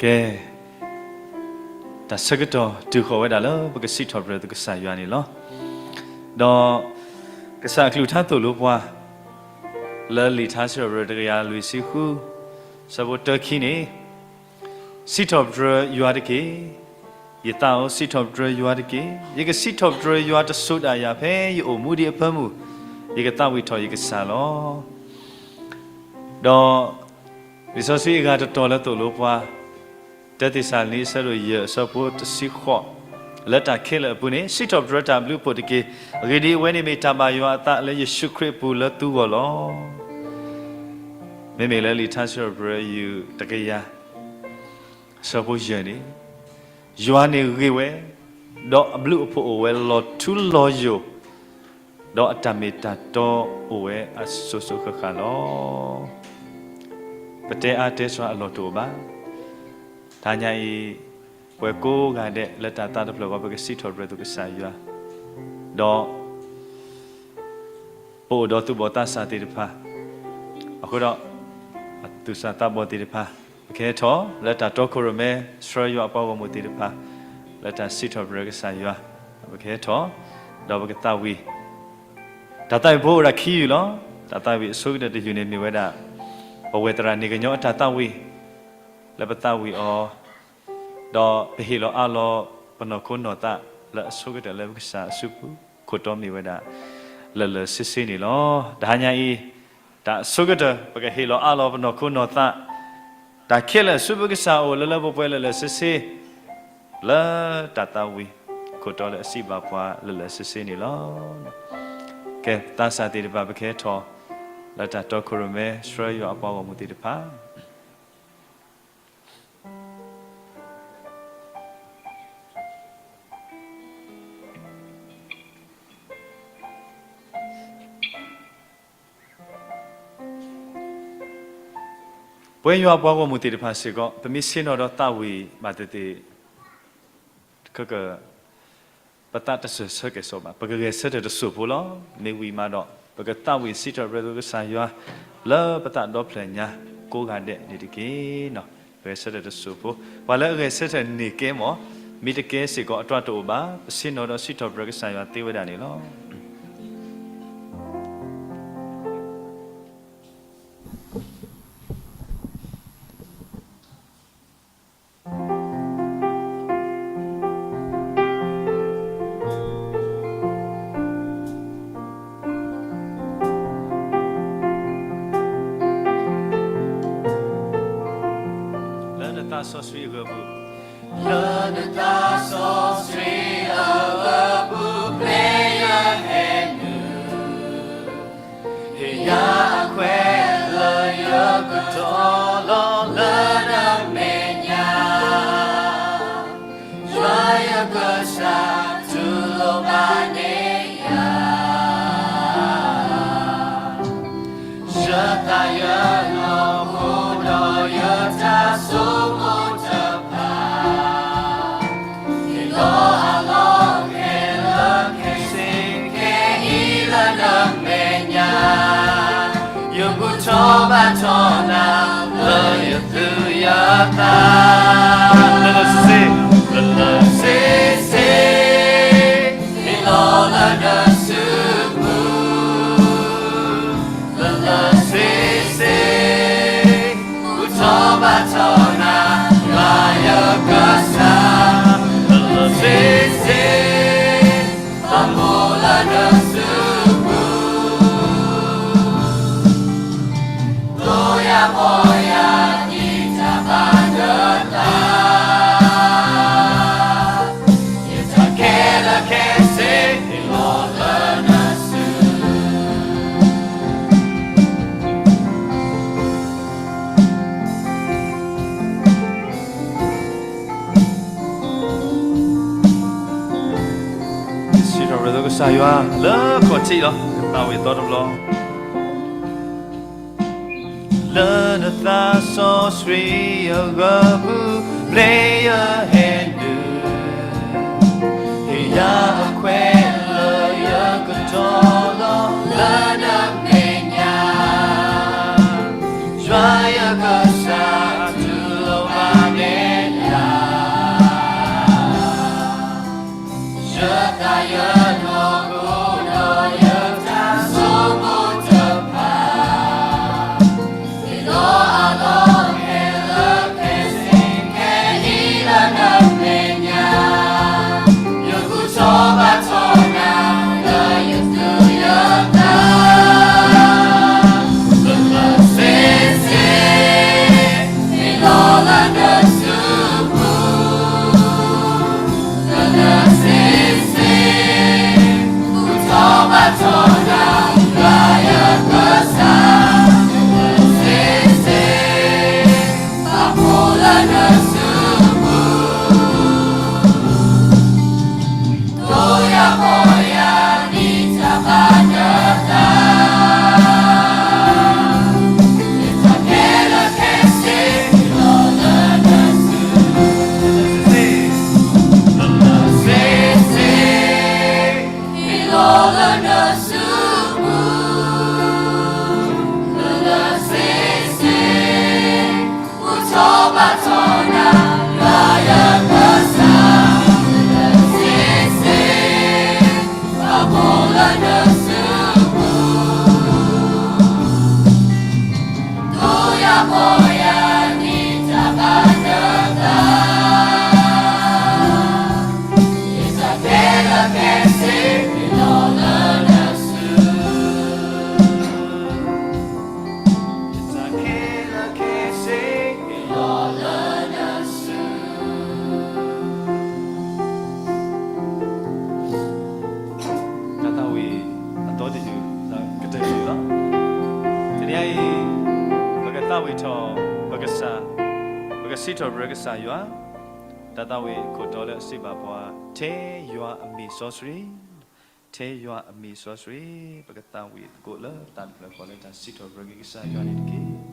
ကဲ, တၢ်ဆၢကတီၢ်တုၤဃီၤဝဲဒၣ်လၢပကစံးထီၣ်ပတြၢၤကစၢ်ယွၤန့ၣ်လီၤ. ဒီးကစၢ်အကလုၢ်ကထါသိၣ်လိပှၤ လၢလံာ်ထါစံးထီၣ်ပတြၢၤတကယၤလွံၢ်ဆံဃု ဆၢဖိတၢခံန့ၣ်, စံးထီၣ်ပတြၢၤယွၤတက့ၢ်. ယသးဧၢ, စံးထီၣ်ပတြၢၤယွၤတက့ၢ်. ယကစံးထီၣ်ပတြၢၤယွၤတစိၤဒၣ်ယၤ ဖဲယအိၣ်မူဒံးအဖၢမုၢ်, ယကသးဝံၣ်ထီၣ်ယကစၢ်လီၤ. ဒီးလံာ်စီဆှံအဂၤတတီၤလၢသိၣ်လိပှၤ တၢသ့းစၤလနံ အဆၢဒိၣ်ယဲၢ် အဆၢဖိတဆံဃိး, လၢတၢ်ခဲလၢာ်အပူၤန့ၣ် စံးထီၣ်ပတြၢၤတၢ်ဘျုးဖှိၣ်တက့ၢ်. အဂ့ၢ်ဒ်အံၤ, အဝဲန့ၣ်မ့ၢ်တၢ်ဘၣ်ယွၤအသးလၢယ့ၣ်ၡူးခရံာ်အပူၤလၢသုဂီၢ်လီၤ. မ့မ့ၢ်လၢလံာ်ထါစံးထီၣ်ပတြၢၤယွၤတကယၤ အဆၢဖိယဲၢ်န့ၣ်, ယွၤန့ၣ်ဂ့ၤဝဲ, ဒီးအဘျုးအဖှိၣ်အိၣ်ဝဲလီၤထူလီၤယိာ်, ဒီးအတၢ်မ့ၢ်တၢ်တီအိၣ်ဝဲအစိၤစိၤဃၣ်ဃၣ်လီၤ. ပတဲအါတဲစှၤအလီၢ်တအိၣ်ဘၣ်. တဟါညါအံၤ, ပဝဲကိးဂၤဒဲးလၢတၢ်သးတဖျၢၣ်အဂီၢ် ပကစံးထီၣ်ပတြၢၤကစၢ်ယွၤ, ဒီး ပအိၣ်ဒီးသူၣ်ဘီၣ်သးစၢ်သ့ၣ်တဖၣ်, အဃိဒီး သူၣ်စၢ်သးဘီၣ်သ့ၣ်တဖၣ်, ပကဟဲထီၣ်လၢတၢ်တီခိၣ်ရိၣ်မဲ ဆှၢယွၤအပှၤဂီၢ်မုၢ်သ့ၣ်တဖၣ် လၢတၢ်စံးထီၣ်ပတြၢၤကစၢ်ယွၤ, ပကဟဲထီၣ်, ဒီးပကသးဝံၣ်, တၢ်သးဝံၣ်ဖိအိၣ်ဒၣ်ခံယုၢ်လီၤ. တၢ်သးဝံၣ်အဆိကတၢၢ်တယုၢ်န့ၣ်မ့ၢ်ဝဲဒၣ် ပဝဲသရၣ်န့ၣ်ကညီအတၢ်သးဝံၣ်, လၢပသးဝံၣ်အီၤ ဒီးပဟ့ၣ်လီၤအးလီၤပနီၢ်ခိနီၢ်သးလၢအဆိကတၢၢ်လၢပကစၢ်အစုပူၤ ခိၣ်တီမ့ၢ်ဝဲဒၣ် လၢာ်လၢာ်ဆ့ဆ့န့ၣ်လီၤ. တဟါညါအံၤ, တၢ်အဆိကတၢၢ် ပကဟ့ၣ်လီၤအးလီၤပနီၢ်ခိနီၢ်သး, တၢ်ခဲလၢာ်ဆူပကစၢ်အအိၣ်လၢလၢပှဲၤပှဲၤလၢာ်လၢာ်ဆ့ဆ့, လၢတၢ်သးဝံၣ် ခိၣ်တီလၢအစံးဘၣ်ပှၤလၢာ်လၢာ်ဆ့ဆ့န့ၣ်လီၤ. ကဲ, သးစၢ်သ့ၣ်တဖၣ် ပကဟဲထီၣ်လၢတၢ်တီခိၣ်ရိၣ်မဲ ဆှၢယွၤအပှၤဂီၢ်မုၢ်သ့ၣ်တဖၣ် ပဝဲယွၤအပှၤဂီၢ်မုၢ်သ့ၣ်တဖၣ်စ့ၢ်ကီး ပမ့ၢ်ဆ့ၣ်နီၤဒီးသးဝံၣ်ဘၣ်သ့ၣ်သ့ၣ်, ပသးတစၢၢ်ဆၢကဲၣ်ဆိးဘၣ်, ပကဂဲၤဆၢထၢၣ်တစိၢ်ဖိလီၤ. မ့ၢ်ဝံၤမးဒီး ပကသးဝံၣ်စံးထီၣ်ပတြၢၤကစၢ်ယွၤ လၢပသးဒီဖျၢၣ်ညါကိးဂၤဒဲးန့ၣ်တက့ၢ်. ပဂဲၤဆၢထၢၣ်တစိၢ်ဖိ, ပှၤလၢအဂဲၤဆၢထၢၣ်န့ၢ်ကဲမး, မ့ၢ်တကဲစ့ၢ်ကီးအတြၢ်တအိၣ်ဘၣ်, ပဆ့ၣ်နီၤဒီးစံးထီၣ်ပတြၢၤကစၢ်ယွၤသ့ဝဲဒၣ်န့ၣ်လီၤ. လၢနသးစီဆှံအဂီၢ်ပူၤ, လၢနသးစီဆှံအဂီၢ်ပူၤ ပျဲယဟဲနုာ် ဟ့ၣ်ယၤအခွဲးလၢယကတီၤလီၤလၢနမဲာ်ညါ, ယွၤယကစၢ် တူၢ်လိာ်မၤန့ၢ်ယၤ, ယသးယနီၢ်ခိဒီးယတၢ်ဆိကမိၣ်တဖၣ် ဟ့ၣ်လီၤအလီၢ်ခဲလၢာ်ခဲဆ့ခဲအံၤလၢနမဲာ်ညါ, ယဘူၣ်ထီၣ်ဘါထီၣ်နၤ လၢယသူၣ်ယသး, လၢာ်လၢာ်ဆ့ဆ့, လၢာ်လၢာ်ဆ့ဆ့, ဟ့ၣ်လီၤလၢနစုပူၤ လၢာ်လၢာ်ဆ့ဆ့, ဘူၣ်ထီၣ်ဘါထီၣ်နၤ ယွၤယကစၢ်, လၢာ်လၢာ်ဆ့ဆ့, ဘၣ်မူလၢနစုပူၤ, ဒိၣ်ယၤပီၢ်ယၤ ဒ်တၢ်ဘၣ်နသး, ယတၢ်ခဲလၢာ်ခဲဆ့ ဟ့ၣ်လီၤလၢနစု စံးထီၣ်ပတြၢၤကစၢ်ယွၤလၢခီၣ်ထံးလီၤ. သးဝံၣ်အသီတဘျီ, လၢနသးစီဆှံအဂီၢ်ပူၤ ပျဲယဟဲနုာ်, ဟ့ၣ်ယၤအခွဲးလၢယကတီၤလီၤလၢနမဲာ်ညါ, ယွၤယကစၢ် တူၢ်လိာ်မၤန့ၢ် ထီၣ်ပကစၢ်, ပကစံးထီၣ်ပတြၢၤကစၢ်ယွၤ, တၢ်သးဝံၣ်အခိၣ်တီလၢအစံးဘၣ်ပှၤ, ထဲယွၤအမံၤစီဆှံ, ထဲယွၤအမံၤစီဆှံ, ပကသးဝံၣ်သကိးလၢတၢ်တဖျၢၣ်ဃီလၢတၢ်စံးထီၣ်ပတြၢၤက့ၤကစၢ်ယွၤန့ၣ်တက့ၢ်.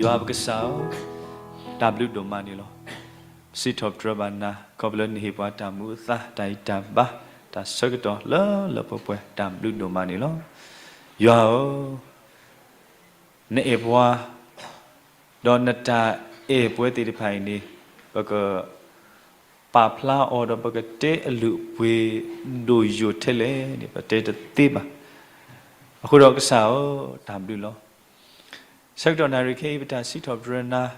ယွၤပကစၢ်ဧၢ, တၢ်ဘျုးဒိၣ်မးန့ၣ်လီၤ. စံးထီၣ်ပတြၢၤဘၣ်နၤ ခီဖျိလၢနဟ့ၣ်ပှၤတၢ်မူအသါ တၢ်ဂံၢ်တၢ်ဘါ တၢ်ဆၢကတီၢ်လၢလၢပှဲၤပှဲၤ တၢ်ဘျုးဒိၣ်မးန့ၣ်လီၤ. ယွၤဧၢ, နအဲၣ်ပှၤ, ဒီးနတၢ်အဲၣ်ပှဲၤသ့ၣ်တဖၣ်အံၤန့ၣ် ပက ပာ်ဖျါအီၤဒီးပကတဲအလုၢ်အပှ့ၤဒိၣ်ယိာ်ထဲလဲၣ်န့ၣ် ပတဲတသ့ဘၣ်. အဃိဒီးကစၢ်ဧၢ, တၢ်ဘျုးလီၤ. ဆၢကတီၢ်နၣ်ရံၣ်ခဲအံၤ ပတၢ်စံးထီၣ်ပတြၢၤနၤ,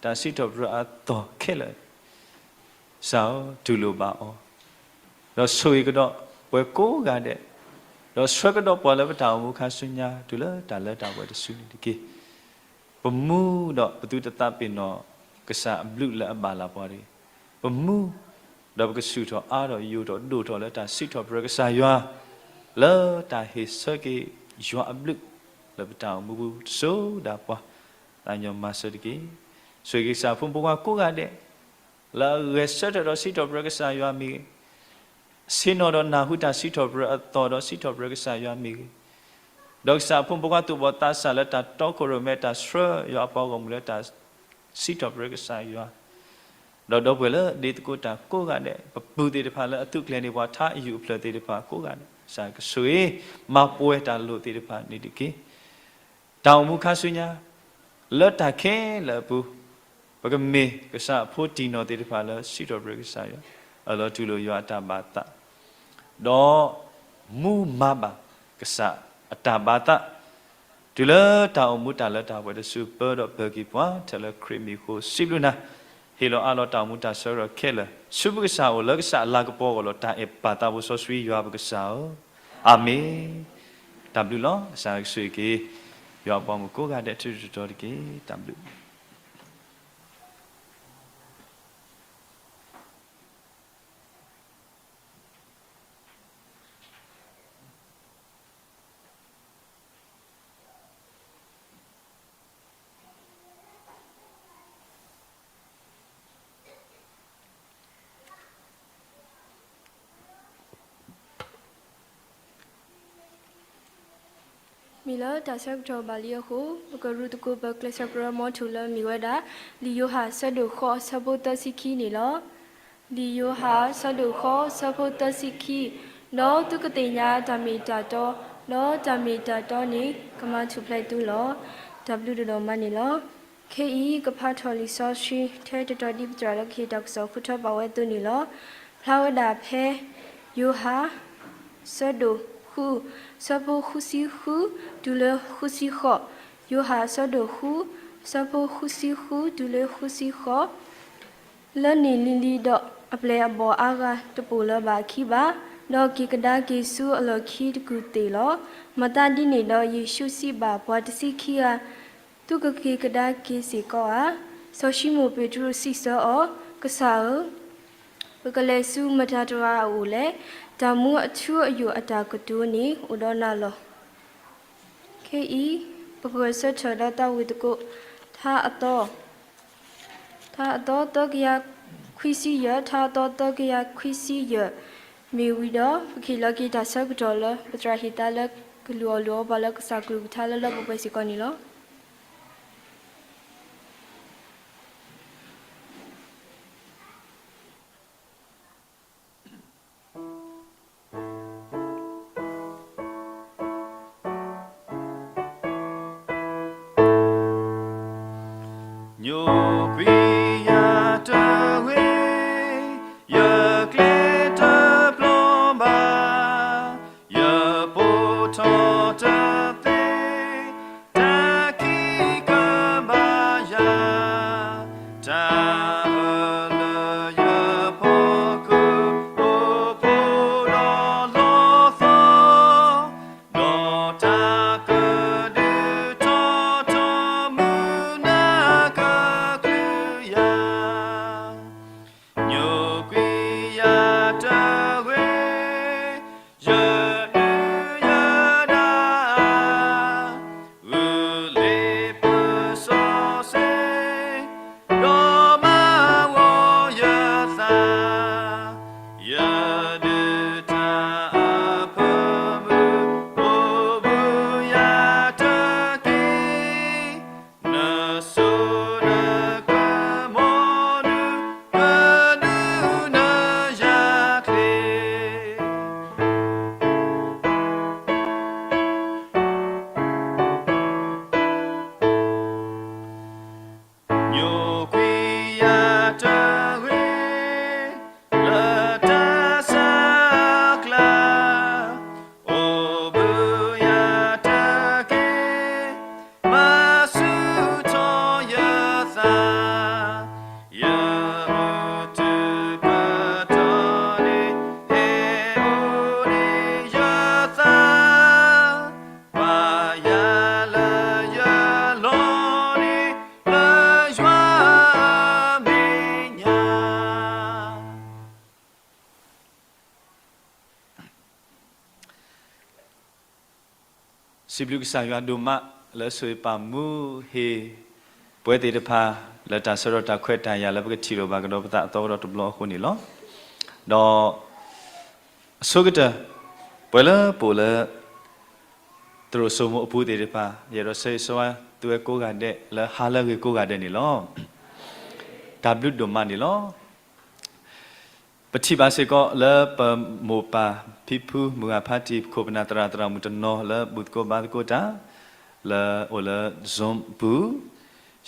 တၢ်စံးထီၣ်ပတြၢၤအသီၣ်ခဲလၢာ်, ကစၢ်ဧၢ, တူၢ်လိာ်ဘၣ်အီၤ, ဒီးဆိၣ်ဂ့ၤကဒီးပှၤကိးဂၤဒဲး, ဒီးဆှၢကဒီးပှၤလၢပတၢ်အိၣ်မူခါဆူညါ တုၤလၢတၢ်လၢတၢ်ပှဲၤတစုန့ၣ်တက့ၢ်. ပမူဒီးပသုတသးပ့ၤနီၣ်ကစၢ်အဘျုးလၢအဘၣ်လၢပှၤတဂ့ၤ. ပမူဒီးပကဆူၣ်ထီၣ်အါထီၣ်ယိာ်ထီၣ်ဒိၣ်ထီၣ်လၢတၢ်စံးထီၣ်ပတြၢၤကစၢ်ယွၤ, လၢတၢ်ဟ့ၣ်ဆၢက့ၤယွၤအဘျုး လၢပတၢ်အိၣ်မူပူၤတစိၤဒၣ်ပှၤ, သးညီမၤစၢၤတက့ၢ်. ဆိၣ်ဂ့ၤကစၢ်အဖိမုၣ်ဖိခွါကိးဂၤဒဲး လၢအဂဲၤဆၢထၢၣ်ဒီးစံးထီၣ်ပတြၢၤကစၢ်ယွၤမ့ၢ်ဂ့ၤ, ဆ့ၣ်နီၤဒီးနၢ်ဟူတၢ်စံးထီၣ်ပတြၢၤအသီၣ်ဒီးစံးထီၣ်ပတြၢၤကစၢ်ယွၤမ့ၢ်ဂ့ၤ, ဒီးကစၢ်အဖိမုၣ်ဖိခွါသူၣ်ဘီၣ်သးစၢ်လၢတၢ်တီခိၣ်ရိၣ်မဲ တၢ်ဆှၢယွၤအပှၤဂီၢ်မုၢ်လၢတၢ်စံးထီၣ်ပတြၢၤကစၢ်ယွၤ, ဒီးဒီပုၢ်ဝဲၢ်လၢဒ်သကိးတၢ်ကိးဂၤဒဲး, ပပုၢ်သ့ၣ်တဖၣ်လၢအသုးကျဲၤန့ၢ်ပှၤထါအယူၢ်အဖျၢၣ်သ့ၣ်တဖၣ်ကိးဂၤဒဲး, ကစၢ်ကဆိၣ်ဂ့ၤ မၤပှဲၤတၢ်လိၣ်သ့ၣ်တဖၣ်န့ၣ်တက့ၢ်. တၢ်အိၣ်မူခါဆူညါ လၢတၢ်ခဲလၢာ်အပူၤ, ပကမ့ၢ်ကစၢ်အဖိတံၢ်နီၢ်သ့ၣ်တဖၣ်လၢစံးထီၣ်ပတြၢၤကစၢ်ယွၤ, အၢၣ်လီၤတူၢ်လိာ်ယွၤအတၢ်ဘၣ်သး, ဒီးမူမၤဘၣ်ကစၢ်အတၢ်ဘၣ်သး, တုၤလၢတၢ်အိၣ်မူတၢ်လၢတၢ်ပှဲၤတစု ပၢဒီးပၢၤက့ၤပှၤထဲလၢခရံာ်မံၤအဃိ စံးဘျုးနၤ, ဟ့ၣ်လီၤအးလီၤတၢ်အိၣ်မူတၢ်ဆၢကတီၢ်ခဲလၢာ် ဆူပကစၢ်အအိၣ် လၢကစၢ်အလၤကပီၤအဂီၢ်လီၤ. တၢ်အဲၣ်ပၢ်သးဘိစီဆှံယွၤပကစၢ်ဧၢ, အၤမ့ၣ်. တၢ်ဘျုးလီၤ. ကစၢ်ကဆိၣ်ဂ့ၤက့ၤ ယွၤအပှၤမုၣ်ကိးဂၤဒဲးတတီၤတက့ၢ်. တၢ်ဘျုး မ့ၢ်လၢတၢ်ဆၢကတီၢ်ဘၣ်လံအဃိ, ပကရူးသကိးပကျဲးစၢးကရၢမိၤထူၣ်လၢမ့ၢ်ဝဲဒၣ် လံာ်ယိၤဟၣ်အဆၢဒိၣ်ဃိးအဆၢဖိသၢဆံခံန့ၣ်လီၤ. လံာ်ယိၤဟၣ်အဆၢဒိၣ်ဃိးအဆၢဖိသၢဆံခံ, ဒီးသုကသ့ၣ်ညါတၢ်မ့ၢ်တၢ်တီ, ဒီးတၢ်မ့ၢ်တၢ်တီန့ၣ် ကမၤထူၣ်ဖျဲးသုလီၤ. တၢ်ဘျုးတဒီးမးန့ၣ်လီၤ. ခဲအံၤကဖးထီၣ်လံာ်စီဆှံ ထဲတတီၤဒ်ပသရၣ်လၢကဟ့ၣ်တၢ်ကစီၣ်ဃုထၢဘၣ်ဝဲအသိးန့ၣ်လီၤ. ဖျါဝဲဒၣ်ဖဲ ယိၤဟၣ် ဆၢဒိၣ်ဃု, ဆၢဖိဃုဆံဃု တုၤလၢဃုဆံဃိး, ယိၤဟၣ်အဆၢဒိၣ်ဃု, ဆၢဖိဃုဆံဃုတုၤလၢဃုဆံဃိး, လၢန့ၣ်လံၤလံၤဒီး အပျဲၢ်အဘီၣ်အါဂၤတပိာ်လၢၤဘၣ်အခံဘၣ်, ဒီးက့ၤကဒါက့ၤဆူအလီၢ်ခံတကူၢ်သ့ၣ်လီၤ. မၤသးဒ်န့ၣ်ဒီး ယ့ၣ်ၡူးစံးဘၣ်ပှၤတဆံခံဂၤ, သုကက့ၤကဒါက့ၤစ့ၢ်ကီးဧါ. စီၤၡံမိၣ်ပ့းတရူးစံးဆၢအီၤ, ကစၢ်ဧၢ, ပကလဲၤဆူမတၤတဂၤအအိၣ်လဲၣ်. တၢ်မူအထူအယိာ်အတၢ်ကတိၤန့ၣ်အိၣ်ဒီးနၤလီၤ. ခဲအံၤ ပကဂဲၤဆၢထၢၣ်ဒီးသးဝံၣ်သကိး ထါအသီ, ထါအသီသၢကယၤခွံဆံယဲၢ်, ထါအသီသၢကယၤခွံဆံယဲၢ် မ့ၢ်ဝံၤဒီး ပကဟ့ၣ်လီၤက့ၤတၢ်ဆၢကတီၢ်လၢ ပသရၣ်ဟ့ၣ်သါလၢကလုၢ်အီၣ်လုၢ်အီပှၤလၢကစၢ်ကလုၢ်ကထါလၢလၢပှဲၤပှဲၤစ့ၢ်ကီးန့ၣ်လီၤ. ညိကွံာ်ယၤတဂ့ၤ, ယကျဲတပျီဘၣ်, ယပိာ်ထီၣ်တသ့, တၢ်ခံးကဘၣ်ယၤ, တၢ်အၢလၢယဖီခိၣ် အိၣ်ဖှိၣ်ဒီးလီၤသီ, ဒီးတၢ်ကဒုးထီၣ်ထီၣ်မုၢ်နၤကချုးယၤ, ညိကွံာ်ယၤတဂ့ၤ, ယဒုးယဒါ ဂုာ်လ့ၤပစီဆှံ, ဒီးမၤဂီၤယသး, ယဒုးတၢ်အဖၢမုၢ် အိၣ်ဘှံးယၤတက့ၢ်, နစိနကမီၤဒုး ကဒုးနၤယၤချ့ ညိကွံာ်ယၤတဂ့ၤ, လၢတၢ်ဆါအကျါ, အိၣ်ဘှံးယၤတက့ၢ်, မၤဆူၣ်ထီၣ်ယသး, ယအုၣ်တကတီၢ်န့ၣ် ဟဲအိၣ်န့ၢ်ယသး, ပာ်ယၤလၢယလီၢ်န့ၣ် လၢယွၤအမဲာ်ညါ. စံးဘျုးကစၢ်ယွၤဒိၣ်မး လၢဆိၣ်ဂ့ၤပာ်မူဟ့ၣ်ပှၤသ့ၣ်တဖၣ် လၢတၢ်ဆၢကတီၢ်တၢ်ခွဲးတၢ်ယာ်လၢပကထံၣ်လိာ်ဘၣ်ကဒီးပသးအသီကဒီးတဘျီအဃိန့ၣ်လီၤ. ဒီး အဆိကတၢၢ် ပှၤလၢပအိၣ်လၢ သရိာ်စိမိၤအပူၤသ့ၣ်တဖၣ် ယအဲၣ်ဒိးဆၢဂ့ၤဆၢဝါသုဝဲကိးဂၤဒဲး လၢဟါလၢအဂ့ၤကိးဂၤဒဲးန့ၣ်လီၤ. တၢ်ဘျုးဒိၣ်မးန့ၣ်လီၤ. ပထံၣ်ဘၣ်စ့ၢ်ကီးလၢပမိၢ်ပၢ်ဖံဖုမုၢ်ဂၤဖါတံၢ် ပခိၣ်ပနၢ်သရၣ်သရၣ်မုၣ်တနီၤ လၢဘူၣ်သကိးဘါသကိးတၢ် လၢအိၣ်လၢ Zoom အပူ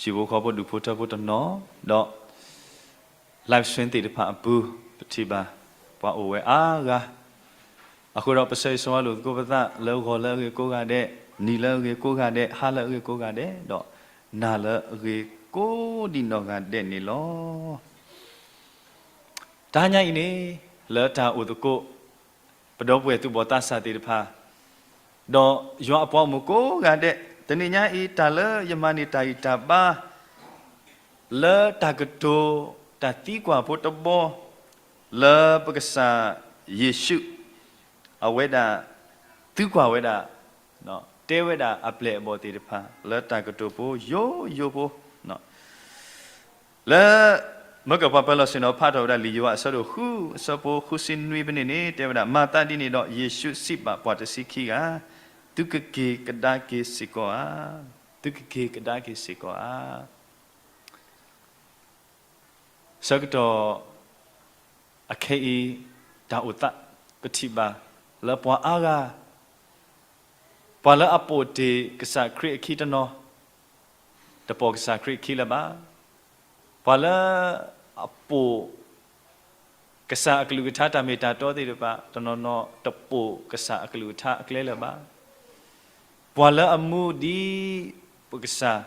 ၤ, ဟံၣ်ဖိဃီဖိဒူၣ်ဖိထၢဖိတနီၤ, ဒီး live stream သ့ၣ်တဖၣ်အပူၤ ပထံၣ်ဘၣ် ပှၤအိၣ်ဝဲအါဂၤ အဃိဒီးပဆၢဂ့ၤဆၢဝါလိာ်သကိးပသး လၢဂီၤလၢအဂ့ၤကိးဂၤဒဲး, နံၤလၢအဂ့ၤကိးဂၤဒဲး, ဟါလၢအဂ့ၤကိးဂၤဒဲး, ဒီးနၤလၢအဂ့ၤကိးဒံးနီၢ်ဂၤဒဲးန့ၣ်လီၤ. တဟါညါအံၤန့ၣ် လၢတၢ်အိၣ်သကိး ပဒီပုၢ်ဝဲၢ်သူၣ်ဘီၣ်သးစၢ်သ့ၣ်တဖၣ် ဒီးယွၤအပှၤဂီၢ်မုၢ်ကိးဂၤဒဲး, တနံၤညါအံၤ တၢ်လၢယမၤန့ၢ်တၢ်ဂံၢ်တၢ်ဘါ လၢတၢ်ကတိၤ တၢ်သံကွၢ်ဖိတဘီ လၢပကစၢ်ယ့ၣ်ၡူး အဝဲဒၣ်သံကွၢ်ဝဲဒၣ် တဲဝဲဒၣ်အပျဲၢ်အဘီၣ်သ့ၣ်တဖၣ် လၢတၢ်ကတိၤဖိယိယိဖိ လၢ မၢကၢၢ်ပှၤပၢၤလီၢ်ဆ့ၣ်နီၤဖးထီၣ်ဝဲဒၣ်လံာ်ယိၤဟၣ်အဆၢဒိၣ်ဃု အဆၢဖိဃုဆံနွံဖဲန့ၣ်န့ၣ် တဲဝဲဒၣ် မၤသးဒ်န့ၣ်ဒီး ယ့ၣ်ၡူးစံးဘၣ်ပှၤတဆံခံဂၤ, သုကက့ၤကဒါက့ၤစ့ၢ်ကီးဧါ. သုကက့ၤကဒါက့ၤစ့ၢ်ကီးဧါ. ဆၢကတီၢ် အခဲအံၤ တၢ်အိၣ်သး ပထံၣ်ဘၣ်လၢပှၤအါဂၤ ပှၤလၢအပိာ်တ့ၢ်ကစၢ်ခရံာ်အခံတနီၤ တပိာ်ကစၢ်ခရံာ်အခံလၢၤဘၣ်. ပှၤလၢအပိာ် ကစၢ်အကလုၢ်ကထါတၢ်မ့ၢ်တၢ်တီသ့ၣ်တဖၣ် တနီၤနီၤတပိာ်ကစၢ်အကလုၢ်ကထါအကျဲလၢၤဘၣ်. ပှၤလၢအမူဒ်ပကစၢ်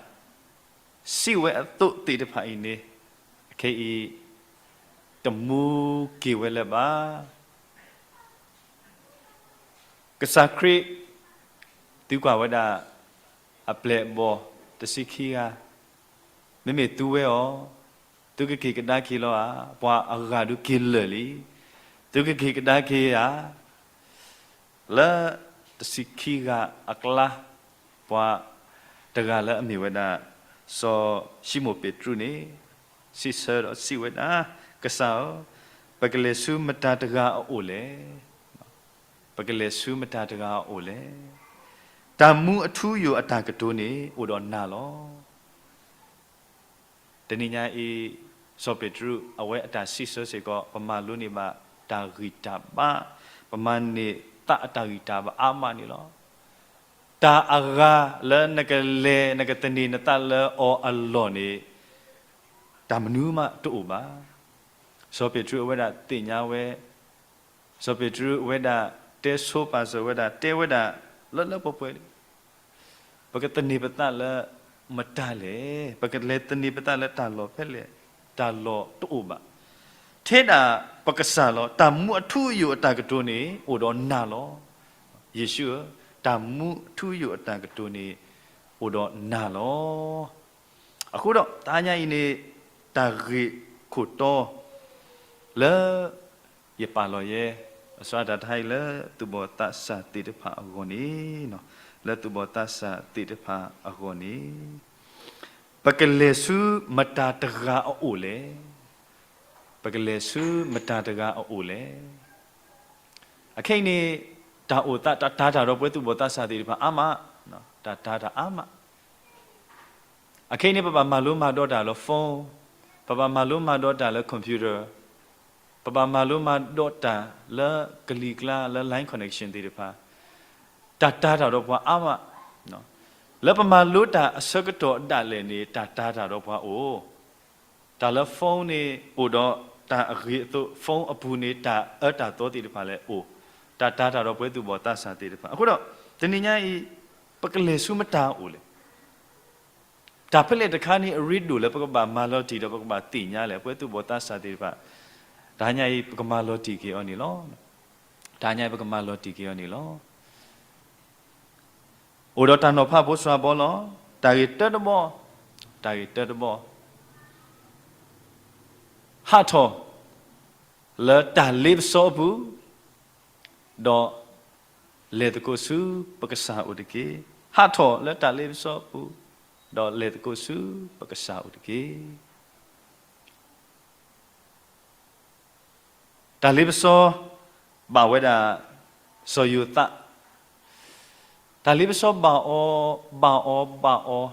စံးဝဲအသိးသ့ၣ်တဖၣ်အံၤန့ၣ် အခဲအံၤ တမူက့ၤဝဲလၢၤဘၣ်. ကစၢ်ခရံာ် သုကွၢ်ဝဲဒၣ် အပျဲၢ်အဘီၣ်တဆံခံဂၤ မ့မ့ၢ်သူဝဲအီၤ, သုကက့ၤကဒါက့ၤလီၤဧါ. ပှၤအဂၤဒုးက့ၤလၢာ်လံ. သုကက့ၤကဒါက့ၤဧါ. လၢတဆံခံဂၤအကျါ ပှၤတဂၤလၢအမ့ၢ်ဝဲဒၣ် စီၤၡံမိၣ်ပ့းတရူးန့ၣ် စံးဆၢဒီးစံးဝဲဒၣ်, ကစၢ်ဧၢ, ပကလဲၤဆူမတၤတဂၤအအိၣ်လဲၣ်. ပကလဲၤဆူမတၤတဂၤအအိၣ်လဲၣ်. တၢ်မူအထူအယိာ်အတၢ်ကတိၤန့ၣ် အိၣ်ဒီးနၤလီၤ. တနံၤညါအံၤ စီၤပ့းတရူး အဝဲအတၢ်စံးဆၢစ့ၢ်ကီး ပမၤလိန့ၢ်ဘၣ်တၢ်ဂံၢ်တၢ်ဘါ, ပမၤန့ၢ်သးအတၢ်ဂံၢ်တၢ်ဘါအါမးန့ၣ်လီၤ. တၢ်အဂၤလၢနကလဲၤ နကသန့ၤနသးလၢအီၤအလီၢ်န့ၣ် တၢ်မနုၤမးတအိၣ်ဘၣ်. စီၤပ့းတရူးအဝဲဒၣ်သ့ၣ်ညါဝဲ, စီၤပ့းတရူးအဝဲဒၣ်တဲဆိပာ်စၢၤဝဲဒၣ် တဲဝဲဒၣ်လၢလၢပှဲၤပှဲၤလံ, ပကသန့ၤပသးလၢမတၤလဲၣ်, ပကလဲၤသန့ၤပသးလၢတၢ်လီၢ်ဖဲလဲၣ်, တၢ်လီၢ်တအိၣ်ဘၣ်. ထဲဒၣ်ပကစၢ်လီၤ. တၢ်မူအထူအယိာ်အတၢ်ကတိၤန့ၣ် အိၣ်ဒီးနၤလီၤ. ယ့ၣ်ၡူးဧၢ, တၢ်မူအထူအယိာ်အတၢ်ကတိၤန့ၣ် အိၣ်ဒီးနၤလီၤ. အဃိဒီး တဟါညါအံၤန့ၣ် တၢ်ဂ့ၢ်ခိၣ်တီ လၢယပာ်လီၤယဲ အစှၤတၢ်တဟါအံၤလၢသူၣ်ဘီၣ်သးစၢ်သ့ၣ်တဖၣ်အဂီၢ်န့ၣ်, လၢသူၣ်ဘီၣ်သးစၢ်သ့ၣ်တဖၣ်အဂီၢ်န့ၣ်, ပကလဲၤဆူမတၤတဂၤအအိၣ်လဲၣ်. ပကလဲၤဆူမတၤတဂၤအအိၣ်လဲၣ်. အခဲအံၤန့ၣ် တၢ်အိၣ်သး တၢ်တာ်တၢ်ဒီးပဝဲသူၣ်ဘီၣ်သးစၢ်သ့ၣ်တဖၣ်အါမး, တၢ်တာ်တၢ်အါမး. အခဲအံၤန့ၣ် ပဘၣ်မၤလိမၤဒိးတၢ်လၢ phone, ပဘၣ်မၤလိမၤဒိးတၢ်လၢ computer, ပဘၣ်မၤလိမၤဒိးတၢ်လၢကလံၤကျါလၢ line connection သ့ၣ်တဖၣ်, တၢ်တာ်တၢ်ဒီးပှၤအါမး. လၢပမၤလိတၢ်အဆၢကတီၢ်ဒၣ်လဲာ်န့ၣ် တၢ်တာ်တၢ်ဒီးပှၤအိၣ် တၢ်လၢ phone န့ၣ် အိၣ်ဒီးတၢ်အဂ့ၤအသိး phone အပူၤန့ၣ် တၢ်အၢတၢ်သီသ့ၣ်တဖၣ်လၢအိၣ်, တၢ်တာ်တၢ်ဒီးပဝဲသူၣ်ဘီၣ်သးစၢ်သ့ၣ်တဖၣ်. အဃိဒီး တနံၤညါအံၤ ပကလဲၤဆူမတၤအအိၣ်လဲၣ်. တၢ်ဖဲလဲၣ်တခါန့ၣ် အရ့ဒိၣ်လၢပကဘၣ်မၤလီၤတံၢ်ဒီးပကဘၣ်သ့ၣ်ညါလဲၣ်. ပဝဲသူၣ်ဘီၣ်သးစၢ်သ့ၣ်တဖၣ် တဟါညါအံၤ ပကမၤလီၤတံၢ်က့ၤအီၤန့ၣ်လီၤ. တဟါညါအံၤ ပကမၤလီၤတံၢ်က့ၤအီၤန့ၣ်လီၤ. အိၣ်ဒီးတၢ်နီၤဖးဖိစှၤဘီလီၤ. တၢ်ဂ့ၢ်တၢတဘီ, တၢ်ဂ့ၢ်တၢတဘီ, ဟးထီၣ်လၢတၢ်လ့ပစီအပူၤ, ဒီးလဲၤသကိးဆူပကစၢ်အိၣ်တက့ၢ်. ဟးထီၣ်လၢတၢ်လ့ပစီအပူၤ, ဒီးလဲၤသကိးဆူပကစၢ်အိၣ်တက့ၢ်. တၢ်လ့ပစီဘၣ်ဝဲဒၣ် စီၤယိၤသး, တၢ်လ့ပစီဘၣ်အီၤ, ဘၣ်အီၤ, ဘၣ်အီၤ,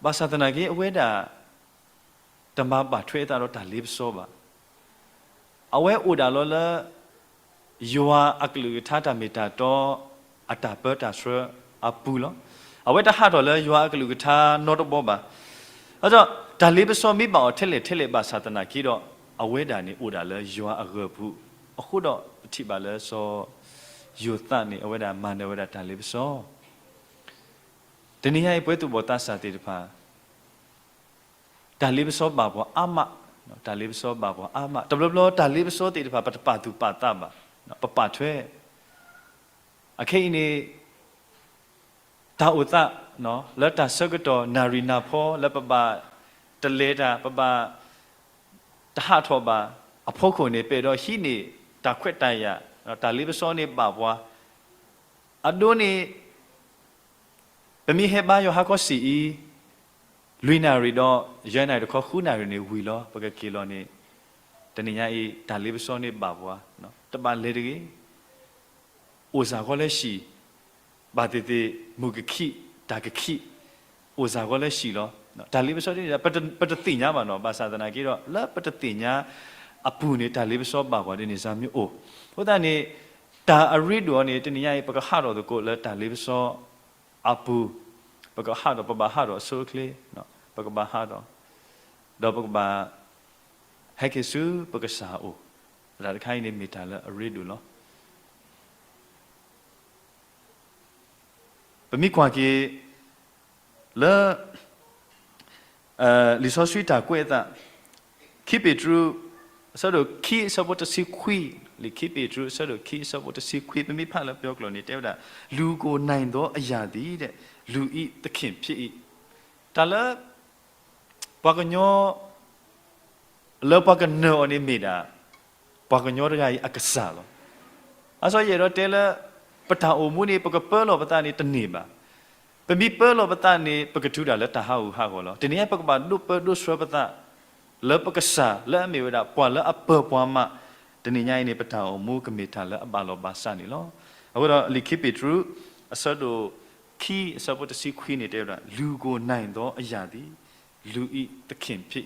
ဘၣ်ဆၣ်သနာ်က့ အဝဲဒၣ် တမၤဘၣ်ထွဲအသးဒီးတၢ်လ့ပစီဘၣ်. အဝဲအိၣ်ဒၣ်လီၤလၢ ယွၤအကလုၢ်ကထါတၢ်မ့ၢ်တၢ်တီ အတၢ်ပၢတၢ်ဆှၢအပူၤလီၤ. အဝဲတဟးထီၣ်လၢယွၤအကလုၢ်ကထါနီတဘီဘၣ်. အဃိဒီး တၢ်လ့ပစီမ့ၢ်ဘၣ်အီၤထဲလဲၣ်ထဲလဲၣ်ဘၣ်ဆၣ်သနာ်က့ဒီး အဝဲဒၣ်န့ၣ် အိၣ်ဒၣ်လၢယွၤအဂၢၤပူၤ. အဃိဒီး ပထံၣ်ဘၣ်လၢစီၤယိၤသးန့ၣ် အဝဲဒၣ်မၤနၢၤဝဲဒၣ်တၢ်လ့ပစီ. တနံၤညါအံၤ ပဝဲသူၣ်ဘီၣ်သးစၢ်သ့ၣ်တဖၣ် တၢ်လ့ပစီဘၣ်ပှၤအါမး, တၢ်လ့ပစီဘၣ်ပှၤအါမး. တဘျီဘျီတၢ်လ့ပစီသ့ၣ်တဖၣ် ပတပာ်သူၣ်ပာ်သးဘၣ်, ပပာ်ထွဲ. အခဲအံၤန့ၣ် တၢ်အိၣ်သး လၢတၢ်ဆၢကတီၢ်နၣ်ရံၣ်နၢ်ဖီ လၢပဘၣ်တလဲၤတၢ် ပဘၣ်တဟးထီၣ်ဘၣ်အဖီခိၣ်န့ၣ် ပအဲၣ်ဒိးဟံးန့ၢ်တၢ်ခွဲးတၢ်ယာ်, တၢ်လ့ပစီန့ၣ်ဘၣ်ပှၤ. အဒိန့ၣ် ပမ့ၢ်ဟဲဘါယွၤဟါခီဆံးအံၤ လွံၢ်နၣ်ရံၣ်ဒီးယဲၢ်နၣ်ရံၣ်တခီ ဃုနၣ်ရံၣ်န့ၣ်ဝံၤလီၤ ပကက့ၤလီၤန့ၣ်, တနံၤညါအံၤ တၢ်လ့ပစီန့ၣ်ဘၣ်ပှၤ, တဘၣ်လဲၤတဂ့ၤ. အိၣ်စ့ၢ်ကီးလၢဟံၣ်, ဘၣ်သ့ၣ်သ့ၣ် မုၢ်ကခံး တၢ်ကခံး အိၣ်စ့ၢ်ကီးလၢဟံၣ်လီၤ. တၢ်လ့ပစီတန့ၢ်ဒၣ် ပတသ့ၣ်ညါဘၣ်နီၤ. ဘၣ်ဆၣ်သနာ်က့ဒီး လၢပတသ့ၣ်ညါအပူၤန့ၣ် တၢ်လ့ပစီဘၣ်ပှၤဒ်န့ၣ် စ့ၢ်မ့ၢ်အိၣ်. အဃိသတးန့ၣ် တၢ်အရ့ဒိၣ်အီၤန့ၣ် တနံၤညါအံၤ ပကဟးထီၣ်သကိးလၢတၢ်လ့ပစီအပူၤ, ပကဟးထီၣ် ပဘၣ်ဟးထီၣ်အဆိအချ့, ပကဘၣ်ဟးထီၣ်, ဒီးပကဘၣ်ဟဲက့ၤဆူပကစၢ်အအိၣ်, တၢ်တခါအံၤန့ၣ်မ့ၢ်တၢ်လၢအရ့ဒိၣ်လီၤ. ပမ့ၢ်ကွၢ်က့ၤလၢ လံာ်စီဆှံတၢ်ကွဲးအသး, ခံပ့းတရူး အဆၢဒိၣ်ခံ အဆၢဖိတဆံခွံ, လံာ်ခံပ့းတရူး အဆၢဒိၣ်ခံ အဆၢဖိတဆံခွံ ပမ့ၢ်ဖးလၢပယီၤကျိာ်န့ၣ် တဲဝဲဒၣ် လူကိုနိုင်သောအရာသည် လူ its သခင်ဖြစ် တၢ်လၢ ပှၤကညီ လၢပှၤကနၢၤအီၤန့ၣ်မ့ၢ်ဒၣ် ပှၤကညီတဂၤအံၤအကစၢ်လီၤ. အါစီယအဲၣ်ဒိးတဲလၢ ပတၢ်အိၣ်မူန့ၣ် ပကပၢလီၤပသးန့ၣ်တန့ၢ်ဘၣ်. ပမ့ၢ်ပၢလီၤပသးန့ၣ် ပကတုၤဒၣ်လၢတၢ်ဟးဂူာ်ဟးဂီၤလီၤ. တနံၤညါပကဘၣ်ဒိးပၢဒိးဆှၢပသး လၢပကစၢ်လၢအမ့ၢ်ဝဲဒၣ် ပှၤလၢအပၢၤပှၤမး, တနံၤညါအံၤန့ၣ် ပတၢ်အိၣ်မူကမ့ၢ်တၢ်လၢအဘၣ်လီၤဘၣ်စးန့ၣ်လီၤ. အဃိဒီးလံာ်ခံပ့းတရူး အဆၢဒိၣ်ခံ အဆၢဖိတဆံခွံန့ၣ်တဲဝဲဒၣ် လူကိုနိုင်သောအရာသည် လူ its သခင်ဖြစ်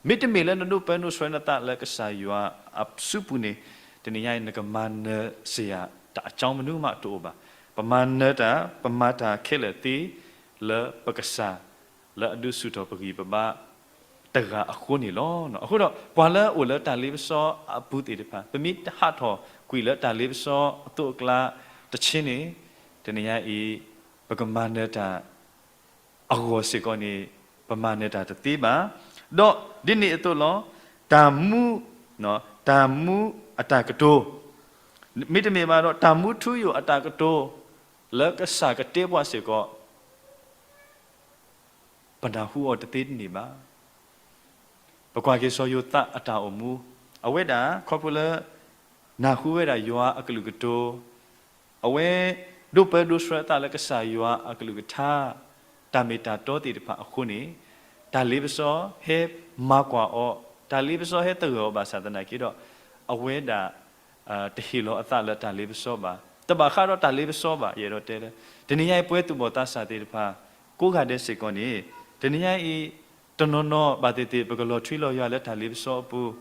မ့တမ့ၢ်လၢနဒိးပၢဒိးဆှၢနသးလၢကစၢ်ယွၤအစုပူၤန့ၣ် တနံၤညါအံၤ နကမၤနၢၤစ့ၢ်ယၤ တၢ်အကၠီမနုၤမးတအိၣ်ဘၣ်. ပမၤနၢၤတၢ် ပမၤတၢ်ခဲလၢာ်သ့ လၢပကစၢ် လၢအဒုးဆူၣ်ထီၣ်ပဂံၢ်ပဘါတဂၤအဃိန့ၣ်လီၤ. အဃိဒီး ပှၤလၢအအိၣ်လၢတၢ်လ့ပစီအပူၤသ့ၣ်တဖၣ် ပမ့ၢ်ဟးထီၣ်ကွံာ်လၢတၢ်လ့ပစီအသိးအကျါတဆ့န့ၣ် တနံၤညါအံၤ ပကမၤနၢၤတၢ် အဂီၢ်စ့ၢ်ကီးန့ၣ် ပမၤနၢၤတၢ်တသ့ဘၣ်. ဒီးဒ်န့ၣ်အသိးလီၤ. တၢ်မူ, တၢ်မူအတၢ်ကတိၤ, မ့တမ့ၢ်ဘၣ်ဒီး တၢ်မူထူယိာ်အတၢ်ကတိၤ လၢကစၢ်ကတဲပှၤစ့ၢ်ကီး ပနၢ်ဟူအီၤတသ့တန့ၢ်ဘၣ်. ပကွၢ်က့ၤစီၤယိၤသးအတၢ်အိၣ်မူ, အဝဲဒၣ် ခီဖျိလၢ နၢ်ဟူဝဲဒၣ်ယွၤအကလုၢ်ကတိၤ, အဝဲ ဒိးပၢဒိးဆှၢအသးလၢကစၢ်ယွၤအကလုၢ်ကထါ, တၢ်မ့ၢ်တၢ်တီသ့ၣ်တဖၣ်အဃိန့ၣ်, တၢ်လ့ပစီဟဲမၤကွၢ်အီၤ, တၢ်လ့ပစီဟဲသဂၢၢ်အီၤဘၣ်ဆၣ်သနာ်က့ဒီး, အဝဲဒၣ် တဟ့ၣ်လီၤအသးလၢတၢ်လ့ပစီဘၣ်, တဘၣ်ဃးဒီးတၢ်လ့ပစီဘၣ်. ယအဲၣ်ဒိးတဲလၢ တနံၤညါအံၤ ပဝဲသူၣ်ဘီၣ်သးစၢ်သ့ၣ်တဖၣ် ကိးဂၤဒဲးစ့ၢ်ကီးန့ၣ်, တနံၤညါအံၤ တနီၤနီၤ ဘၣ်သ့ၣ်သ့ၣ် ပကလီၤထွံလီၤယွၤလၢတၢ်လ့ပစီအပူၤ,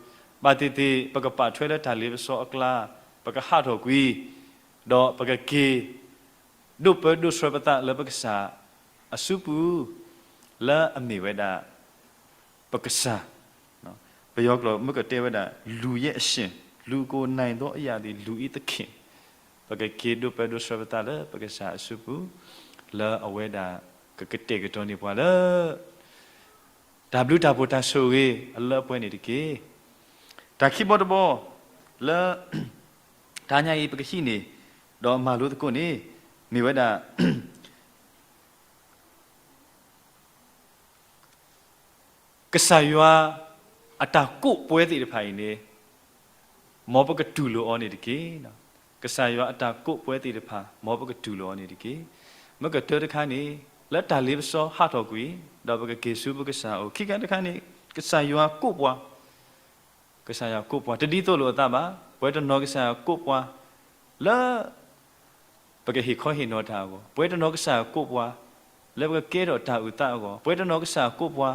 ဘၣ်သ့ၣ်သ့ၣ် ပကပာ်ထွဲလၢတၢ်လ့ပစီအကျါ, ပကဟးထီၣ်ကွံာ်, ဒီးပကက့ၤ ဒိးပၢဒိးဆှၢပသးလၢပကစၢ်အစုပူၤ, လၢအမ့ၢ်ဝဲဒၣ် ပကစၢ်, ပယီၤကျိာ်မ့ၢ်ကတဲဝဲဒၣ် လူရဲ့အရှင်, လူကိုယ်နိုင်သောအရာသည် လူ its သခင်, ပကက့ၤဒိးပၢဒိးဆှၢပသးလၢပကစၢ်အစုပူၤ, လၢအဝဲဒၣ်ကကတဲာ်ကတီၤန့ၢ်ပှၤလၢ တၢ်ဘျုးတၢ်ဖှိၣ်တၢ်ဆိၣ်ဂ့ၤအလၢအပှဲၤန့ၣ်တက့ၢ်. တၢ်ခံဘီတဘီ လၢ တနံၤညါအံၤပကဟံးန့ၢ် ဒီးမၤလိသကိးန့ၣ် မ့ၢ်ဝဲဒၣ် ကစၢ်ယွၤအတၢ်ကိးပှဲၤသ့ၣ်တဖၣ်အံၤန့ၣ် မ်ပကတူၢ်လိာ်အီၤန့ၣ်တက့ၢ်. ကစၢ်ယွၤအတၢ်ကိးပှဲၤသ့ၣ်တဖၣ် မ်ပကတူၢ်လိာ်အီၤန့ၣ်တက့ၢ်. မ့ၢ်ကတၢၢ်တခါန့ၣ် လၢတၢ်လ့ပစီဟးထီၣ်ကွံာ် ဒီးပကက့ၤဆူပကစၢ်အအိၣ်, ခံခါတခါန့ၣ် ကစၢ်ယွၤကိးပှၤ ကစၢ်ယွၤကိးပှၤ တဒ်သိးလိာ်အသးဘၣ်. ပှဲၤတနီၤကစၢ်ယွၤကိးပှၤ လၢ ပကဟ့ၣ်ခီဟ့ၣ်နီၤတၢ်အဂီၢ်, ပှဲၤတနီၤကစၢ်ယွၤကိးပှၤ လၢပကကဲထီၣ်တၢ်အုၣ်သးအဂီၢ်, ပှဲၤတနီၤကစၢ်ယွၤကိးပှၤ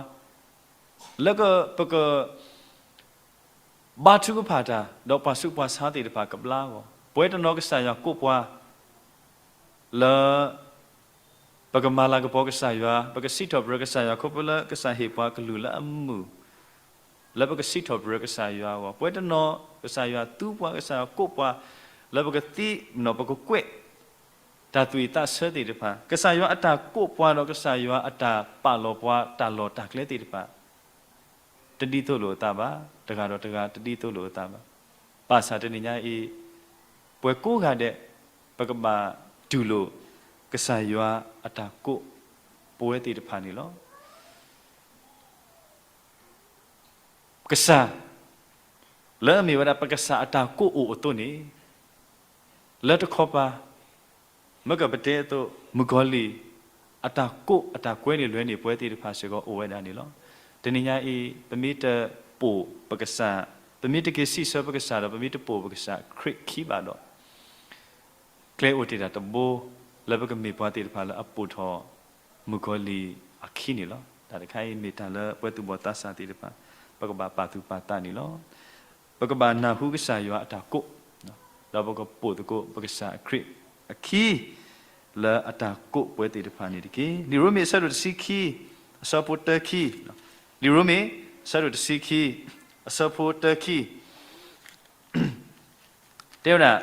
လၢပက ဘါထုကဖၣ်တၢ် ဒီးပှၤဆူးပှၤဆါသ့ၣ်တဖၣ်ကဘျါအဂီၢ်, ပှဲၤတနီၤကစၢ်ယွၤကိးပှၤ လၢ ပကမၤလၤကပီၤကစၢ်ယွၤ, ပကစံးထီၣ်ပတြၢၤကစၢ်ယွၤ ခီဖျိလၢကစၢ်ဟ့ၣ်ပှၤကလုၢ်လၢအမုာ်, လၢပကစံးထီၣ်ပတြၢၤကစၢ်ယွၤအဂီၢ်, ပှဲၤတနီၤကစၢ်ယွၤသူပှၤ ကစၢ်ယွၤကိးပှၤ လၢပကသ့ ပကကွဲး တၢ်သူၣ်ဝံၣ်သးဆၢသ့ၣ်တဖၣ်, ကစၢ်ယွၤအတၢ်ကိးပှၤ ဒီးကစၢ်ယွၤအတၢ်ပာ်လီၤပှၤတၢ်လီၢ်တၢ်ကျဲသ့ၣ်တဖၣ် တဒ်သိးလိာ်အသးဘၣ်, တဂၤဒီးတဂၤတဒ်သိးလိာ်အသးဘၣ်. ဘၣ်ဆၣ်တနံၤညါအံၤ ပှၤကိးဂၤဒဲး ပကဘၣ်တူၢ်လိာ် ကစၢ်ယွၤအတၢ်ကိးပှဲၤသ့ၣ်တဖၣ်န့ၣ်လီၤ. ကစၢ် လၢအမ့ၢ်ဝဲဒၣ်ပကစၢ်အတၢ်ကိးအိၣ်အသိးန့ၣ် လၢတခီပၤ မ့ၢ်ကပတဲအသိး မုၣ်ကီၤလံၢ် အတၢ်ကိးအတၢ်ကွဲန့ၣ် လွဲန့ၢ်ပှဲၤသ့ၣ်တဖၣ်စ့ၢ်ကီးအိၣ်ဝဲဒၣ်န့ၣ်လီၤ. တနံၤညါအံၤ ပမ့ၢ်တပိာ်ပကစၢ်, ပမ့ၢ်တက့ၤစံးဆၢပကစၢ်ဒီး ပမ့ၢ်တပိာ်ပကစၢ်ခရံာ်ခံဘၣ်ဒီး ကျဲအိၣ်တ့ၢ်တၢ်တဘိ လၢပကမ့ၢ်ပှၤသ့ၣ်တဖၣ်လၢအပိာ်ထီၣ်မုၣ်ကီၤလံၢ်အခံန့ၣ်လီၤ. တၢ်တခါအံၤမ့ၢ်တၢ်လၢပဝဲသူၣ်ဘီၣ်သးစၢ်သ့ၣ်တဖၣ် ပကဘၣ်ပာ်သူၣ်ပာ်သးန့ၣ်လီၤ. ပကဘၣ်နၢ်ဟူကစၢ်ယွၤအတၢ်ကိး, ဒီးပကပိာ်သကိးပကစၢ်ခရံာ်အခံ လၢအတၢ်ကိးပဝဲသ့ၣ်တဖၣ်န့ၣ်တက့ၢ်. လံာ်ရိမ့ၤအဆၢဒိၣ်တဆံခံ, အဆၢဖိတၢခံ, လံာ်ရိမ့ၤ အဆၢဒိၣ်တဆံခံ, အဆၢဖိတၢခံ တဲဝဲဒၣ်,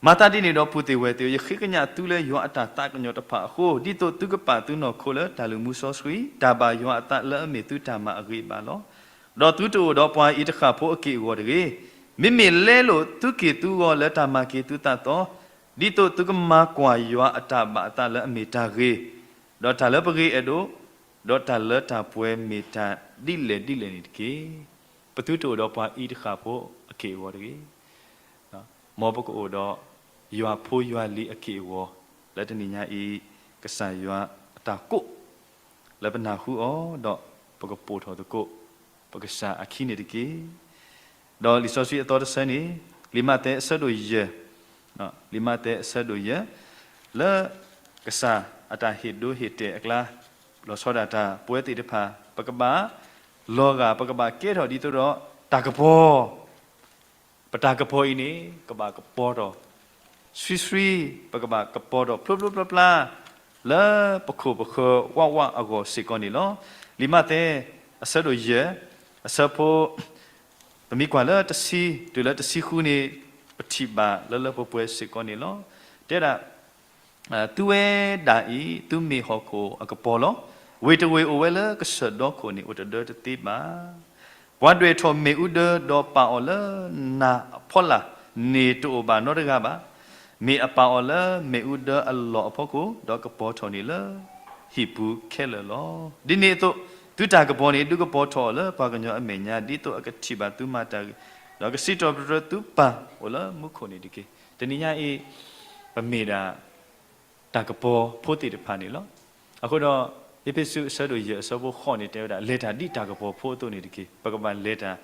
မၤသးဒ်န့ၣ်ဒီး ပုၢ်သ့ၣ်ဝဲၢ်သ့ၣ်ဧၢ, ယဃ့ကညးသုလၢယွၤအတၢ်သးကညီၤတဖၣ်အဃိ, ဒ်သိးသုကပာ်သုနီၢ်ခိလၢတၢ်လုၢ်မူစီဆှံ, တၢ်ဘၣ်ယွၤအသးလၢအမ့ၢ်သုတၢ်မၤအဂ့ၤအဘၣ်လီၤ. ဒီးသုတအိၣ်ဒီးပှၤအံၤတဃၣ်ဖိအက့ၢ်အဂီၤတဂ့ၤ. မ့မ့ၢ်လဲလိာ်သုက့ၢ်သုဂီၤလၢတၢ်မၤက့ၤသုသးသီ, ဒ်သိးသုကမၤကွၢ်ယွၤအတၢ်ဘၣ်အသးလၢအမ့ၢ်တၢ်ဂ့ၤ, ဒီးတၢ်လၢပဂ့ၤအဲၣ်ဒိး, ဒီးတၢ်လၢတၢ်ပှဲၤမ့ၢ်တၢ်ဒ်လဲၣ်ဒ်လဲၣ်န့ၣ်တက့ၢ်. ပသုတအိၣ်ဒီးပှၤအံၤတဃၣ်ဖိအက့ၢ်အဂီၤတဂ့ၤ. မ်ပကအိၣ်ဒီးယွၤဖိယွၤလံၤအက့ၢ်အဂီၤ လၢတနံၤညါအံၤ ကစၢ်ယွၤအတၢ်ကိး လၢပနၢ်ဟူအီၤ ဒီးပကပိာ်ထီၣ်သကိး ပကစၢ်အခံန့ၣ်တက့ၢ်. ဒီးလံာ်စီဆှံအသီတဆၢန့ၣ် လံာ်မးသဲအဆၢဒိၣ်ယဲၢ်, လံာ်မးသဲအဆၢဒိၣ်ယဲၢ်, လၢကစၢ်အတၢ်ဟ့ၣ်ဒိဟ့ၣ်တဲာ်အကျါ လီၤဆီဒၣ်တၢ်ပဝဲသ့ၣ်တဖၣ် ပကဘၣ်လီၤဂာ် ပကဘၣ်ကဲထီၣ်ဒ်သိးဒီးတၢ်ကပီၤ ပတၢ်ကပီၤအံၤန့ၣ် ကဘၣ်ကပီၤထီၣ် ဆှံဆှံ, ပကဘၣ်ကပီၤထီၣ်ဖျိဖျိဖျါဖျါ လၢပခိၣ်ပဃၢၤဝးဝးအဂီၢ်စ့ၢ်ကီးန့ၣ်လီၤ. လံာ်မးသဲ အဆၢဒိၣ်ယဲၢ် အဆၢဖိ ပမ့ၢ်ကွၢ်လၢတဆံ တုၤလၢတဆံဃုန့ၣ် ပထံၣ်ဘၣ်လၢလၢပှဲၤပှဲၤစ့ၢ်ကီးန့ၣ်လီၤ. တဲဒၣ် သုဝဲဒၣ်အံၤ သုမ့ၢ်ဟီၣ်ခိၣ်အကပီၤလီၤ. ဝ့ၢ်တဝ့ၢ်အိၣ်ဝဲလၢကစၢၢ်ဒီခိၣ်န့ၣ် အိၣ်တဒၢတသ့ဘၣ်. ပှၤဒွဲၣ်ထီၣ်မ့ၣ်အူဒၢ ဒီးပာ်အီၤလၢနၢ်အဖီလာ်န့ၣ် တအိၣ်ဘၣ်နီတဂၤဘၣ်. မ့ၢ်အပာ်အီၤလၢမ့ၣ်အူဒၢအလီၢ်အဖီခိၣ်, ဒီးကပီၤထီၣ်န့ၣ်လၢဟံၣ်ပူၤခဲလၢာ်လီၤ. ဒ်န့ၣ်အသိး သုတၢ်ကပီၤန့ၣ် ဒုးကပီၤထီၣ်အီၤလၢပှၤကညီအမဲာ်ညါ ဒ်သိးအကထံၣ်ဘၣ်သုမၤတၢ်ဂ့ၤ, ဒီးကစံးထီၣ်ပတြၢၤသုပၢ်အိၣ်လၢမူခိၣ်န့ၣ်တက့ၢ်. တနံၤညါအံၤ ပမ့ၢ်ဒၣ် တၢ်ကပီၤဖိသ့ၣ်တဖၣ်န့ၣ်လီၤ. အဃိဒီး အ့းဖ့းစူး အဆၢဒိၣ်ယဲၢ် အဆၢဖိဃိးန့ၣ် တဲဝဲဒၣ် လဲၤတၢ်ဒ်တၢ်ကပီၤဖိအသိးန့ၣ်တက့ၢ်. ပကဘၣ်လဲၤတၢ်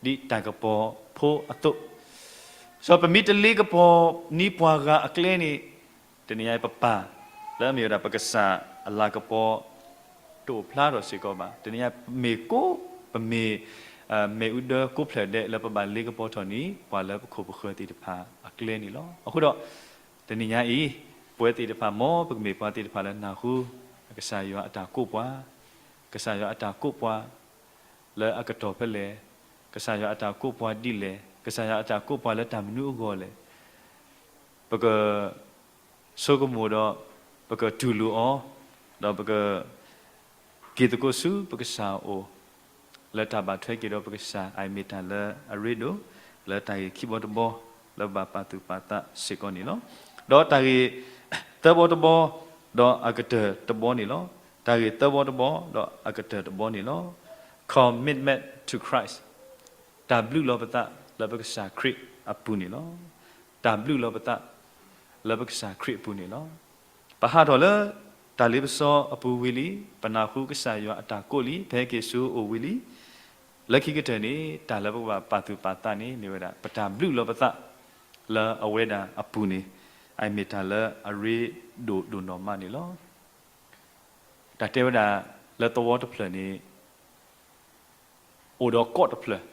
ဒ်တၢ်ကပီၤဖိအသိး. စီၤ ပမ့ၢ်တလ့ကပီၤန့ၢ်ပှၤဂၤအကျဲန့ၣ် တနံၤညါအံၤပပၢ် လၢအမ့ၢ်ဝဲဒၣ်ပကစၢ်အလၤကပီၤ တအိၣ်ဖျါထီၣ်စ့ၢ်ကီးဘၣ်. တနံၤညါမ့ၢ်ကိး ပမ့ၢ် မ့ၣ်အူဒၢကိးဖျၢၣ်ဒဲး လၢပဘၣ်လ့ကပီၤထီၣ်န့ၢ် ပှၤလၢပခိၣ်ပဃၢၤသ့ၣ်တဖၣ်အကျဲန့ၣ်လီၤ. အဃိဒီး တနံၤညါအံၤ ပဝဲသ့ၣ်တဖၣ် မ်ပကမ့ၢ်ပှၤသ့ၣ်တဖၣ်လၢနၢ်ဟူ ကစၢ်ယွၤအတၢ်ကိးပှၤ, ကစၢ်ယွၤအတၢ်ကိးပှၤ လၢအကတီၢ်ဖဲလဲၣ်, ကစၢ်ယွၤအတၢ်ကိးပှၤဒ်လဲၣ်, ကစၢ်ယွၤအတၢ်ကိးပှၤလၢတၢ်မနုၤအဂီၢ်လဲၣ်, ပက ဆိကမိၣ်ဒီး ပကတူၢ်လိာ်အီၤ, ဒီးပက က့ၤသကိးဆူပကစၢ်အအိၣ် လၢတၢ်ဘၣ်ထွဲက့ၤဒီးပကစၢ် အမ့ၢ်တၢ်လၢအရ့ဒိၣ် လၢတၢ်ဂ့ၢ်ခံဘီတဘီ လၢပဘၣ်ပာ်သူၣ်ပာ်သးစ့ၢ်ကီးန့ၣ်လီၤ. ဒီးတၢ်ဂ့ၢ်သၢဘီတဘီ ဒီးအကတၢၢ်တဘီန့ၣ်လီၤ. တၢ်ဂ့ၢ်သၢဘီတဘီ ဒီးအကတၢၢ်တဘီန့ၣ်လီၤ. Commitment to Christ တၢ်ဘျုးလီၤပသးလၢပကစၢ်ခရံာ်အပူၤန့ၣ်လီၤ. တၢ်ဘျုးလီၤပသး လၢပကစၢ်ခရံာ်အပူၤန့ၣ်လီၤ. ပဟးထီၣ်လၢတၢ်လ့ပစီအပူၤဝံၤလံ, ပနၢ်ဟူကစၢ်ယွၤအတၢ်ကိးလံ, ပဟဲက့ၤဆူအအိၣ်ဝံၤလံ. လၢခံကတၢၢ်န့ၣ် တၢ်လၢပကဘၣ်ပာ်သူၣ်ပာ်သးန့ၣ် မ့ၢ်ဝဲဒၣ် ပတၢ်ဘျုးလီၤပသး လၢအဝဲဒၣ်အပူၤန့ၣ် အမ့ၢ်တၢ်လၢအရ့ဒိၣ်ဒိၣ်နီၢ်မးန့ၣ်လီၤ. တၢ်တဲဝဲဒၣ်လၢသဝီတဖျၢၣ်န့ၣ် အိၣ်ဒီးကီးတဖျၢၣ်,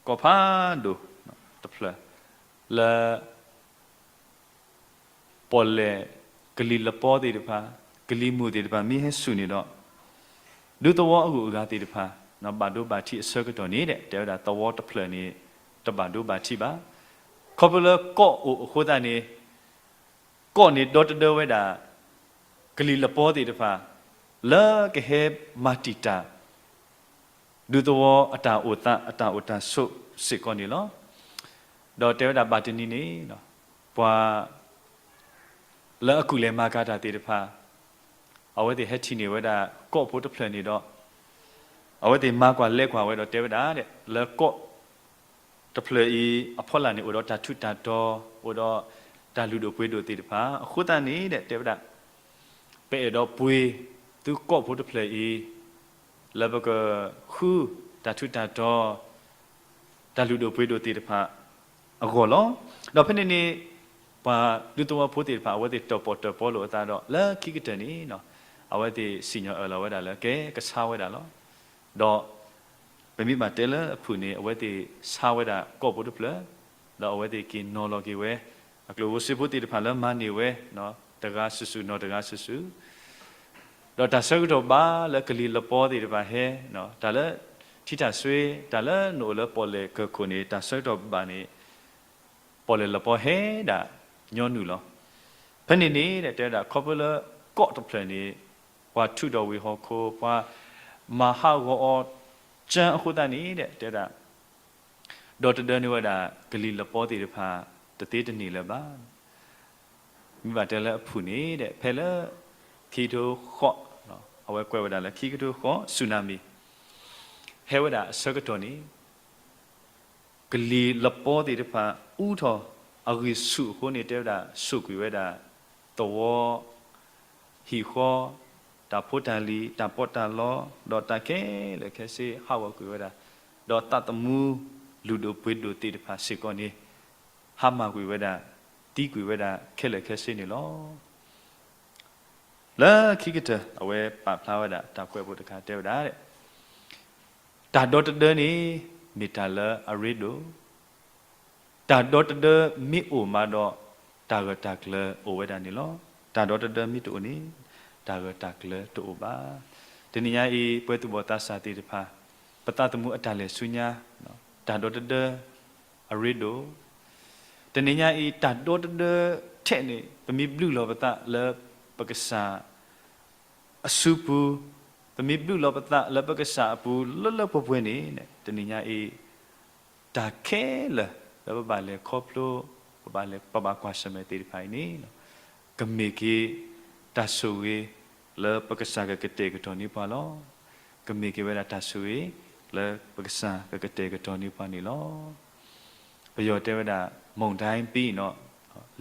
ကီးဖးဒိၣ်တဖျၢၣ်, လၢ ပီၣ်လဲၣ်ကလံၤလပီသ့ၣ်တဖၣ်, ကလံၤမုၢ်သ့ၣ်တဖၣ် မ့ၢ်ဟဲဆူၣ်န့ၣ်ဒီး ဒူသဝီအဂုၤအဂၤသ့ၣ်တဖၣ် ဘၣ်ဒိဘၣ်ထံးအဆၢကတီၢ်န့ၣ်ဒီး တဲဝဲဒၣ်သဝီတဖျၢၣ်န့ၣ် တဘၣ်ဒိဘၣ်ထံးဘၣ်. ခီဖျိလၢကီးအိၣ်အဃိသတးန့ၣ် ကီးန့ၣ်ဒီတဒၢဝဲဒၣ် ကလံၤလပီသ့ၣ်တဖၣ် လၢကဟဲမၤတံာ်တာ် ဒူသဝီအတၢ်အိၣ်သး အတၢ်အိၣ်တၢ်ဆိးစ့ၢ်ကီးန့ၣ်လီၤ. ဒီးတဲဝဲဒၣ်ဘၣ်တနံၤန့ၣ် ပှၤလၢအကူၣ်လဲၤမၤကၤတၢ်သ့ၣ်တဖၣ် အဝဲသ့ၣ်ဟဲထံၣ်န့ၢ်ဝဲဒၣ်ကီးဖိတဖျၢၣ်န့ၣ်ဒီး အဝဲသ့ၣ်မၤကွၢ်လဲၤကွၢ်ဝဲဒီးတဲဝဲဒၣ် လၢကီး တဖျၢၣ်အံၤအဖီလာ်န့ၣ် အိၣ်ဒီးတၢ်ထူးတၢ်တီၤ အိၣ်ဒီးတၢ်လုၢ်ဒိၣ်ပှ့ၤဒိၣ်သ့ၣ်တဖၣ် အဃိသတးန့ၣ်ဒီး တဲဝဲဒၣ် ပအဲၣ်ဒိးပှ့ၤသုကီးဖိတဖျၢၣ်အံၤ လၢပကဃုတၢ်ထူးတၢ်တီၤ တၢ်လုၢ်ဒိၣ်ပှ့ၤဒိၣ်သ့ၣ်တဖၣ်အဂီၢ်လီၤ. ဒီးဖဲန့ၣ်န့ၣ် ပှၤဒူသဝီဖိသ့ၣ်တဖၣ် အဝဲသ့ၣ်တၢၣ်ပီၣ်တၢၣ်ပီလိာ်အသးဒီး လၢခံကတၢၢ်န့ၣ် အဝဲသ့ၣ်စံၣ်ညီၣ်အၢၣ်လီၤဝဲဒၣ်လၢကဲကဆါဝဲဒၣ်လီၤ. ဒီး ပမ့ၢ်ဘၣ်တဲလၢအဖုၣ်န့ၣ် အဝဲသ့ၣ်ဆါဝဲဒၣ်ကိာ်ပူၤတဖျၢၣ်, ဒီးအဝဲသ့ၣ်က့ၤနီၤလီၤက့ၤဝဲ အကျိၣ်ဖိစ့ဖိသ့ၣ်တဖၣ်လၢမၤန့ၢ်ဝဲ တဂၤစုာ်စုာ်နီၤတဂၤစုာ်စုာ် ဒီးတၢ်ဆၢကတီၢ်ဘၣ်လၢကလံၤလပီသ့ၣ်တဖၣ်ဟဲ, တၢ်လၢ ထံတၢ်စွ့ တၢ်လၢနအိၣ်လၢပီၣ်လဲၣ်ကၢၢ်ခိၣ်န့ၣ် တၢ်ဆၢကတီၢ်ဘၣ်န့ၣ် ပီၣ်လဲၣ်လပီဟဲဒၣ်ညီနုၢ်လီၤ. ဖဲန့ၣ်န့ၣ် တဲဝဲဒၣ် ခီဖျိလၢကိာ်တဖျၢၣ်န့ၣ် ပှၤထုးထီၣ်ဝံၤဟီၣ်ခိၣ် ပှၤမၤဟးဂီၤအီၤကၢအဃိသတးန့ၣ် တဲဝဲဒၣ် ဒီတဒၢန့ၢ်ဝဲဒၣ် ကလံၤလပီသ့ၣ်တဖၣ် တသ့တန့ၢ်လၢၤဘၣ်. မ့ၢ်ဘၣ်တဲလၢအဖုၣ်န့ၣ် ဖဲလၢ ခံကထိဃိး အဝဲကွဲးဝဲဒၣ်လၢခံကထိဃိး စူနၤမံၤ ဟဲဝဲဒၣ်အဆၢကတီၢ်န့ၣ် ကလံၤလပီသ့ၣ်တဖၣ် အူထီၣ်အဂံၢ်ဆူၣ်အဃိန့ၣ် တဲဝဲဒၣ် စိာ်ကွံာ်ဝဲဒၣ် သဝီ ဟံၣ်ဃီ တၢ်ဖိတၢ်လံၤ တၢ်ပီးတၢ်လီ ဒီးတၢ်ခဲလၢာ်ခဲဆ့ ဟးဂီၤကွံာ်ဝဲဒၣ်, ဒီးသးသမူလုၢ်ဒိၣ်ပှ့ၤဒိၣ်သ့ၣ်တဖၣ်စ့ၢ်ကီးန့ၣ် ဟါမၢ်ကွံာ်ဝဲဒၣ် သံကွံာ်ဝဲဒၣ်ခဲလၢာ်ခဲဆ့န့ၣ်လီၤ. လၢခံကတၢၢ် အဝဲပာ်ဖျါဝဲဒၣ်တၢ်ကွဲးဖိတခါတဲဝဲဒၣ် တၢ်ဒီတဒၢန့ၣ် မ့ၢ်တၢ်လၢအရ့ဒိၣ်, တၢ်ဒီတဒၢမ့ၢ်အိၣ်မးဒီး တၢ်ဂၢၢ်တၢ်ကျၢၤအိၣ်ဝဲဒၣ်န့ၣ်လီၤ. တၢ်ဒီတဒၢမ့ၢ်တအိၣ်န့ၣ် တၢ်ဂၢၢ်တၢ်ကျၢၤတအိၣ်ဘၣ်. တနံၤညါအံၤ ပှၤသူၣ်ဘီၣ်သးစၢ်သ့ၣ်တဖၣ် ပသးသမူအတၢ်လဲၤဆူညါ တၢ်ဒီတဒၢအရ့ဒိၣ်, တနံၤညါအံၤ တၢ်ဒီတဒၢထဲန့ၣ် ပမ့ၢ်ဘျုးလီၤပသးလၢပကစၢ် အစုပူၤ, ပမ့ၢ်ဘျုးလီၤပသးလၢပကစၢ်အပူၤလၢလၢပှဲၤပှဲၤန့ၣ် တနံၤညါအံၤ တၢ်ခဲလၢာ်လၢပဘၣ်လဲၤခီဖျိ ပဘၣ်လဲၤ ပဘၣ်ကွၢ်ဆၢၣ်မဲာ်သ့ၣ်တဖၣ်အံၤန့ၣ် ကမ့ၢ်က့ၤတၢ်ဆိၣ်ဂ့ၤလၢပကစၢ်ကကတဲာ်ကတီၤန့ၢ်ပှၤလီၤ. ကမ့ၢ်က့ၤဝဲဒၣ်တၢ်ဆိၣ်ဂ့ၤလၢပကစၢ်ကကတဲာ်ကတီၤန့ၢ်ပှၤန့ၣ်လီၤ. ပယီၤတဲဝဲဒၣ် မုန်တိုင်းပြီးရင်တော့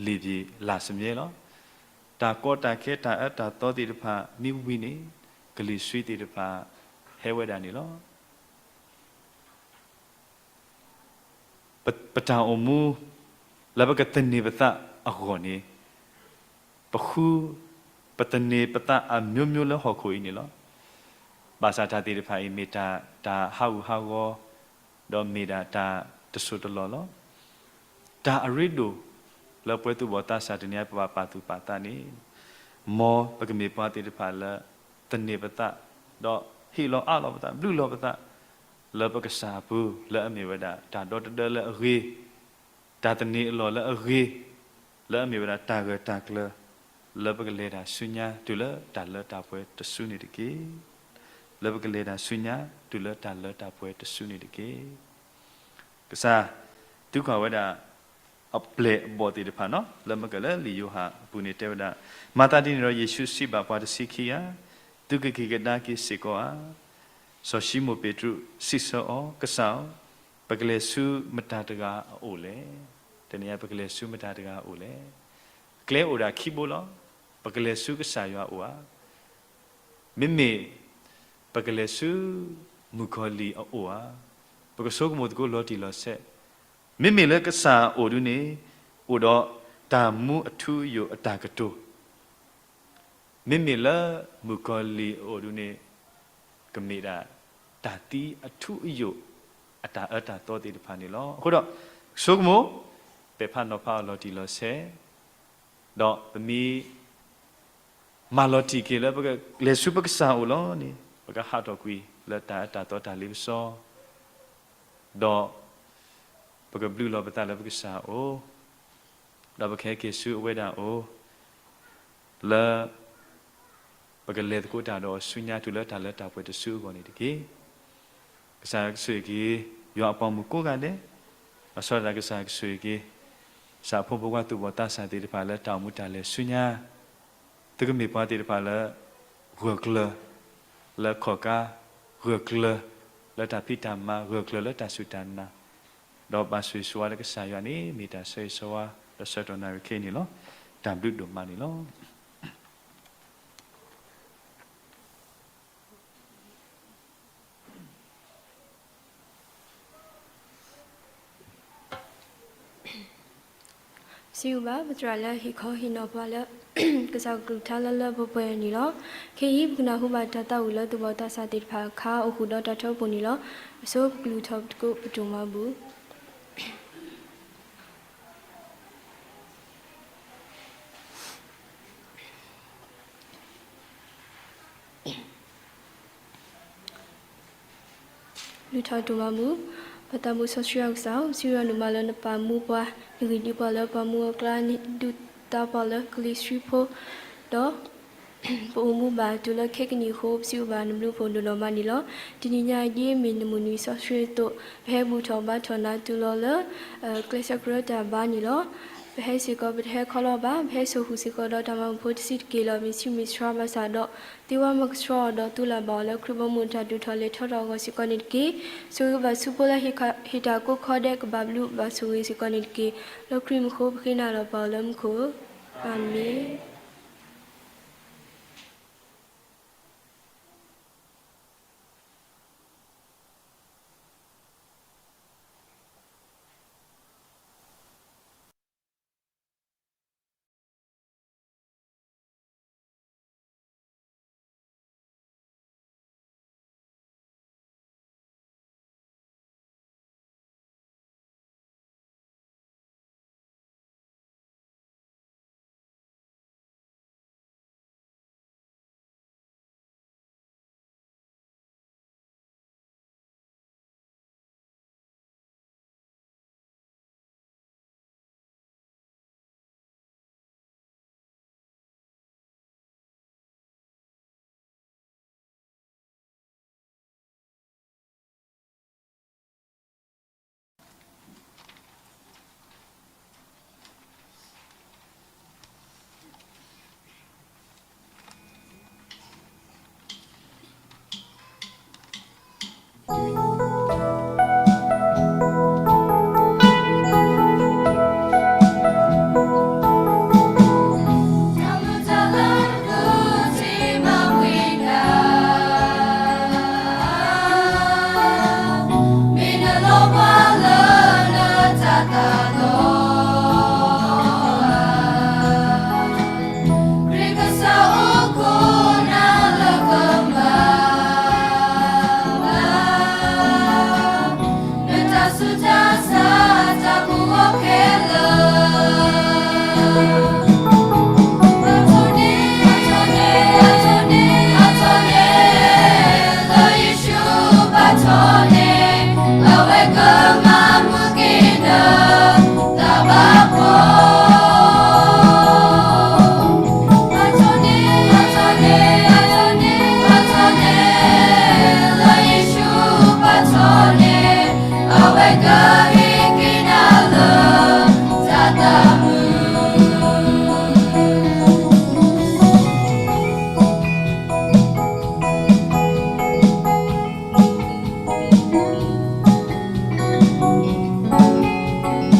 လေပြေလာစမြဲလီၤ. တၢ်ကီတၢ်ခဲတၢ်အၢတၢ်သီသ့ၣ်တဖၣ်မ့ၢ်ဝံၤန့ၣ် ကလံၤဆှံသ့ၣ်တဖၣ်ဟဲဝဲဒၣ်န့ၣ်လီၤ. ပ ပတၢ်အိၣ်မူ လၢပကသန့ၤပသးအဂီၢ်န့ၣ် ပဃု ပသန့ၤပသးအမျိုးမျိုးလၢဟီၣ်ခိၣ်အံၤန့ၣ်လီၤ. ဘၣ်ဆၣ်တၢ်သ့ၣ်တဖၣ်အံၤမ့ၢ်တၢ် တၢ်ဟးဂူာ်ဟးဂီၤ ဒီးမ့ၢ်ဒၣ်တၢ်တစိၢ်တလီၢ်လီၤ. တၢ်အရ့ဒိၣ်လၢပှၤသူၣ်ဘီၣ်သးစၢ်တနံၤအံၤ ပဘၣ်ပာ်သူၣ်ပာ်သးန့ၣ် မ်ပကမ့ၢ်ပှၤသ့ၣ်တဖၣ်လၢ သန့ၤပသး ဒီးဟ့ၣ်လီၤအးလီၤပသး ဘျုးလီၤပသး လၢပကစၢ်အပူၤ လၢအမ့ၢ်ဝဲဒၣ် တၢ်ဒီတဒၢလၢအဂ့ၤ တၢ်သန့ၤအလီၢ်လၢအဂ့ၤ လၢအမ့ၢ်ဝဲဒၣ်တၢ်ဂၢၢ်တၢ်ကျၢၤ လၢပကလဲၤတၢ်ဆူညါတုၤလၢတၢ်လၢတၢ်ပှဲၤတစုန့ၣ်တက့ၢ်. လၢပကလဲၤတၢ်ဆူညါတုၤလၢတၢ်လၢတၢ်ပှဲၤတစုန့ၣ်တက့ၢ်. ကစၢ် သုကွၢ်ဝဲဒၣ် အပျဲၢ်အဘီၣ်သ့ၣ်တဖၣ်နီၤ လၢမကၢၢ်လၢလံာ်ယိၤဟၣ်အပူၤန့ၣ်တဲဝဲဒၣ်, မၤသးဒ်န့ၣ်ဒီး ယ့ၣ်ၡူးစံးဘၣ်ပှၤတဆံခံဂၤ, သုကက့ၤကဒါက့ၤစ့ၢ်ကီးဧါ. စီၤၡံမိၣ်ပ့းတရူးစံးဆၢအီၤ, ကစၢ်ဧၢ, ပကလဲၤဆူမတၤတဂၤအအိၣ်လဲၣ်. တနံၤအံၤ ပကလဲၤဆူမတၤတဂၤအအိၣ်လဲၣ်. ကျဲအိၣ်ဒၣ်ခံဘိလီၤ. ပကလဲၤဆူကစၢ်ယွၤအအိၣ်ဧါ. မ့မ့ၢ် ပကလဲၤဆူမုၣ်ကီၤလံၢ်အအိၣ်ဧါ. ပကဆိကမိၣ်သကိးလီၤတံၢ်လီၤဆဲး, မ့မ့ၢ်လၢကစၢ်အအိၣ်ဒုန့ၣ် အိၣ်ဒီးတၢ်မူအထူအယိာ်အတၢ်ကတိၤ, မ့မ့ၢ်လၢမုၣ်ကီၤလံၢ်အအိၣ်ဒုန့ၣ် ကမ့ၢ်ဒၣ်တၢ်သံအထူအယိာ် အတၢ်အၢတၢ်သီသ့ၣ်တဖၣ်န့ၣ်လီၤ. အဃိဒီး ဆိကမိၣ် ပဲာ်ဖးနီၤဖးအီၤလီၤတံၢ်လီၤဆဲး ဒီးပမ့ၢ် မၤလီၤတံၢ်က့ၤလၢပကလဲၤဆူပကစၢ်အအိၣ်လီၤန့ၣ် ပကဟးထီၣ်ကွံာ်လၢတၢ်အၢတၢ်သီတၢ်လ့ပစီ ဒီး ပကဘျုးလီၤပသးလၢပကစၢ်အအိၣ်, ဒီးပကဟဲက့ၤဆူအဝဲဒၣ်အအိၣ် လၢ ပကလဲၤသကိးတၢ်ဒီးအီၤဆူညါတုၤလၢတၢ်လၢတၢ်ပှဲၤတစုအဂီၢ်န့ၣ်တက့ၢ်. ကစၢ်ကဆိၣ်ဂ့ၤက့ၤ ယွၤအပှၤမုၣ်ကိးဂၤဒဲး, အစီဒၣ်ကစၢ်ကဆိၣ်ဂ့ၤက့ၤ စၢဖှိၣ်ဖိခွါသူၣ်ဘီၣ်သးစၢ်သ့ၣ်တဖၣ်လၢတၢ်အိၣ်မူတၢ်လဲၤဆူညါ သုကမ့ၢ်ပှၤသ့ၣ်တဖၣ်လၢ ဂၢၢ်ကျၢၤ လၢခီၣ်ကါ, ဂၢၢ်ကျၢၤ လၢတၢ်ဖံးတၢ်မၤ, ဂၢၢ်ကျၢၤလၢတၢ်စူၢ်တၢ်နာ်, ဒီးဘၣ်ဆိၣ်ဂ့ၤဆိၣ်ဝါလၢကစၢ်ယွၤန့ၣ် မ့ၢ်တၢ်ဆၢဂ့ၤဆၢဝါ လၢဆၢကတီၢ်နၣ်ရံၣ်ခဲအံၤန့ၣ်လီၤ. တၢ်ဘျုးဒိၣ်မးန့ၣ်လီၤ. စံးဘျုးဘၣ်ပသရၣ်လၢအဟ့ၣ်ခီဟ့ၣ်နီၤပှၤလၢ ကစၢ်ကလုၢ်ကထါလၢလၢပှဲၤပှဲၤန့ၣ်လီၤ. ခဲအံၤပကနၢ်ဟူဘၣ်တၢ်သးဝံၣ်လၢသူၣ်ဘီၣ်သးစၢ်သ့ၣ်တဖၣ်အခါ အိၣ်ဃုာ်ဒီးတၢ်ထၢပူၤန့ၣ်လီၤ. အဆိပကလုၢ်ထီၣ်ပသကိးပတိၢ်မၤဘူၣ် လုၢ်ထီၣ်တိၢ်မၤဘူၣ်. ပသးမူစီဆှံယွၤကစၢ်ဧၢ, ပစံးဘျုးနၤမးလၢနပာ်မူပှၤ, နဂံၢ်ဒံးပှၤလၢပှၤမူအကျါ, ဒုးသါပှၤလၢကလံၤဆှံဖိ, ဒီး ပအိၣ်မူဘၣ်တုၤလၢခဲကနံၣ်အဃိ ပစံးဘျုးဘၣ်နဘျုးဖှိၣ်ဒိၣ်နီၢ်မးန့ၣ်လီၤ. တနံၤညါအံၤဒ်အမ့ၢ်နမုၢ်နံၤစီဆှံအသိး, ပဟဲဘူၣ်ထီၣ်ဘါထီၣ်နၤတုၤလီၤလၢ ကျဲးစၢးကရၢတၢ်ဘါန့ၣ်လီၤ. ပဟဲစ့ၢ်ကီးပတဟဲခီလီၤဘၣ်, ပဟဲစိာ်ဃုာ်စ့ၢ်ကီးဒီးတၢ်မၤမုာ်ဖိတဆံးတက့ၢ်လီၤ. မ့ၢ်ဆူးမ့ၢ်ဆှးဘၣ်ဆၣ်ဒီး သ့ဝဲမၤကဆှီအီၤဒီးသူလၢ်ဘၣ်အီၤလၢခရံာ်ဘီမုၢ်တၢ်ဒုးထီၣ်လဲၤထီထီၣ်အဂီၢ်စ့ၢ်ကီးန့ၣ်တက့ၢ်. ဆိၣ်ဂ့ၤဘၣ်ဆူဖိလၢဟ့ၣ်တၢ်ကိးခီဒဲး ကဘၣ်ဘျုးဘၣ်ဆိၣ်ဂ့ၤစ့ၢ်ကီးန့ၣ်တက့ၢ်. လၢခရံာ်မူအဃိ ပဃ့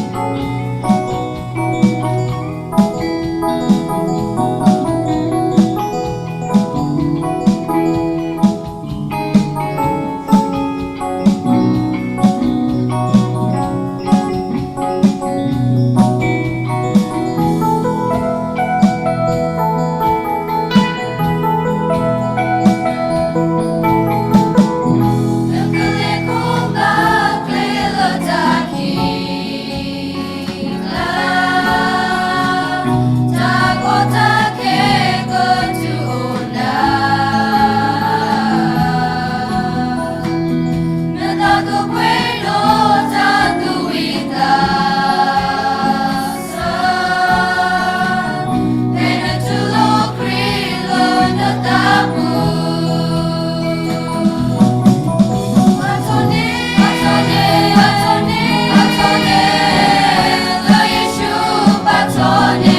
နၤလီၤပၢ်အီၤလၢမူခိ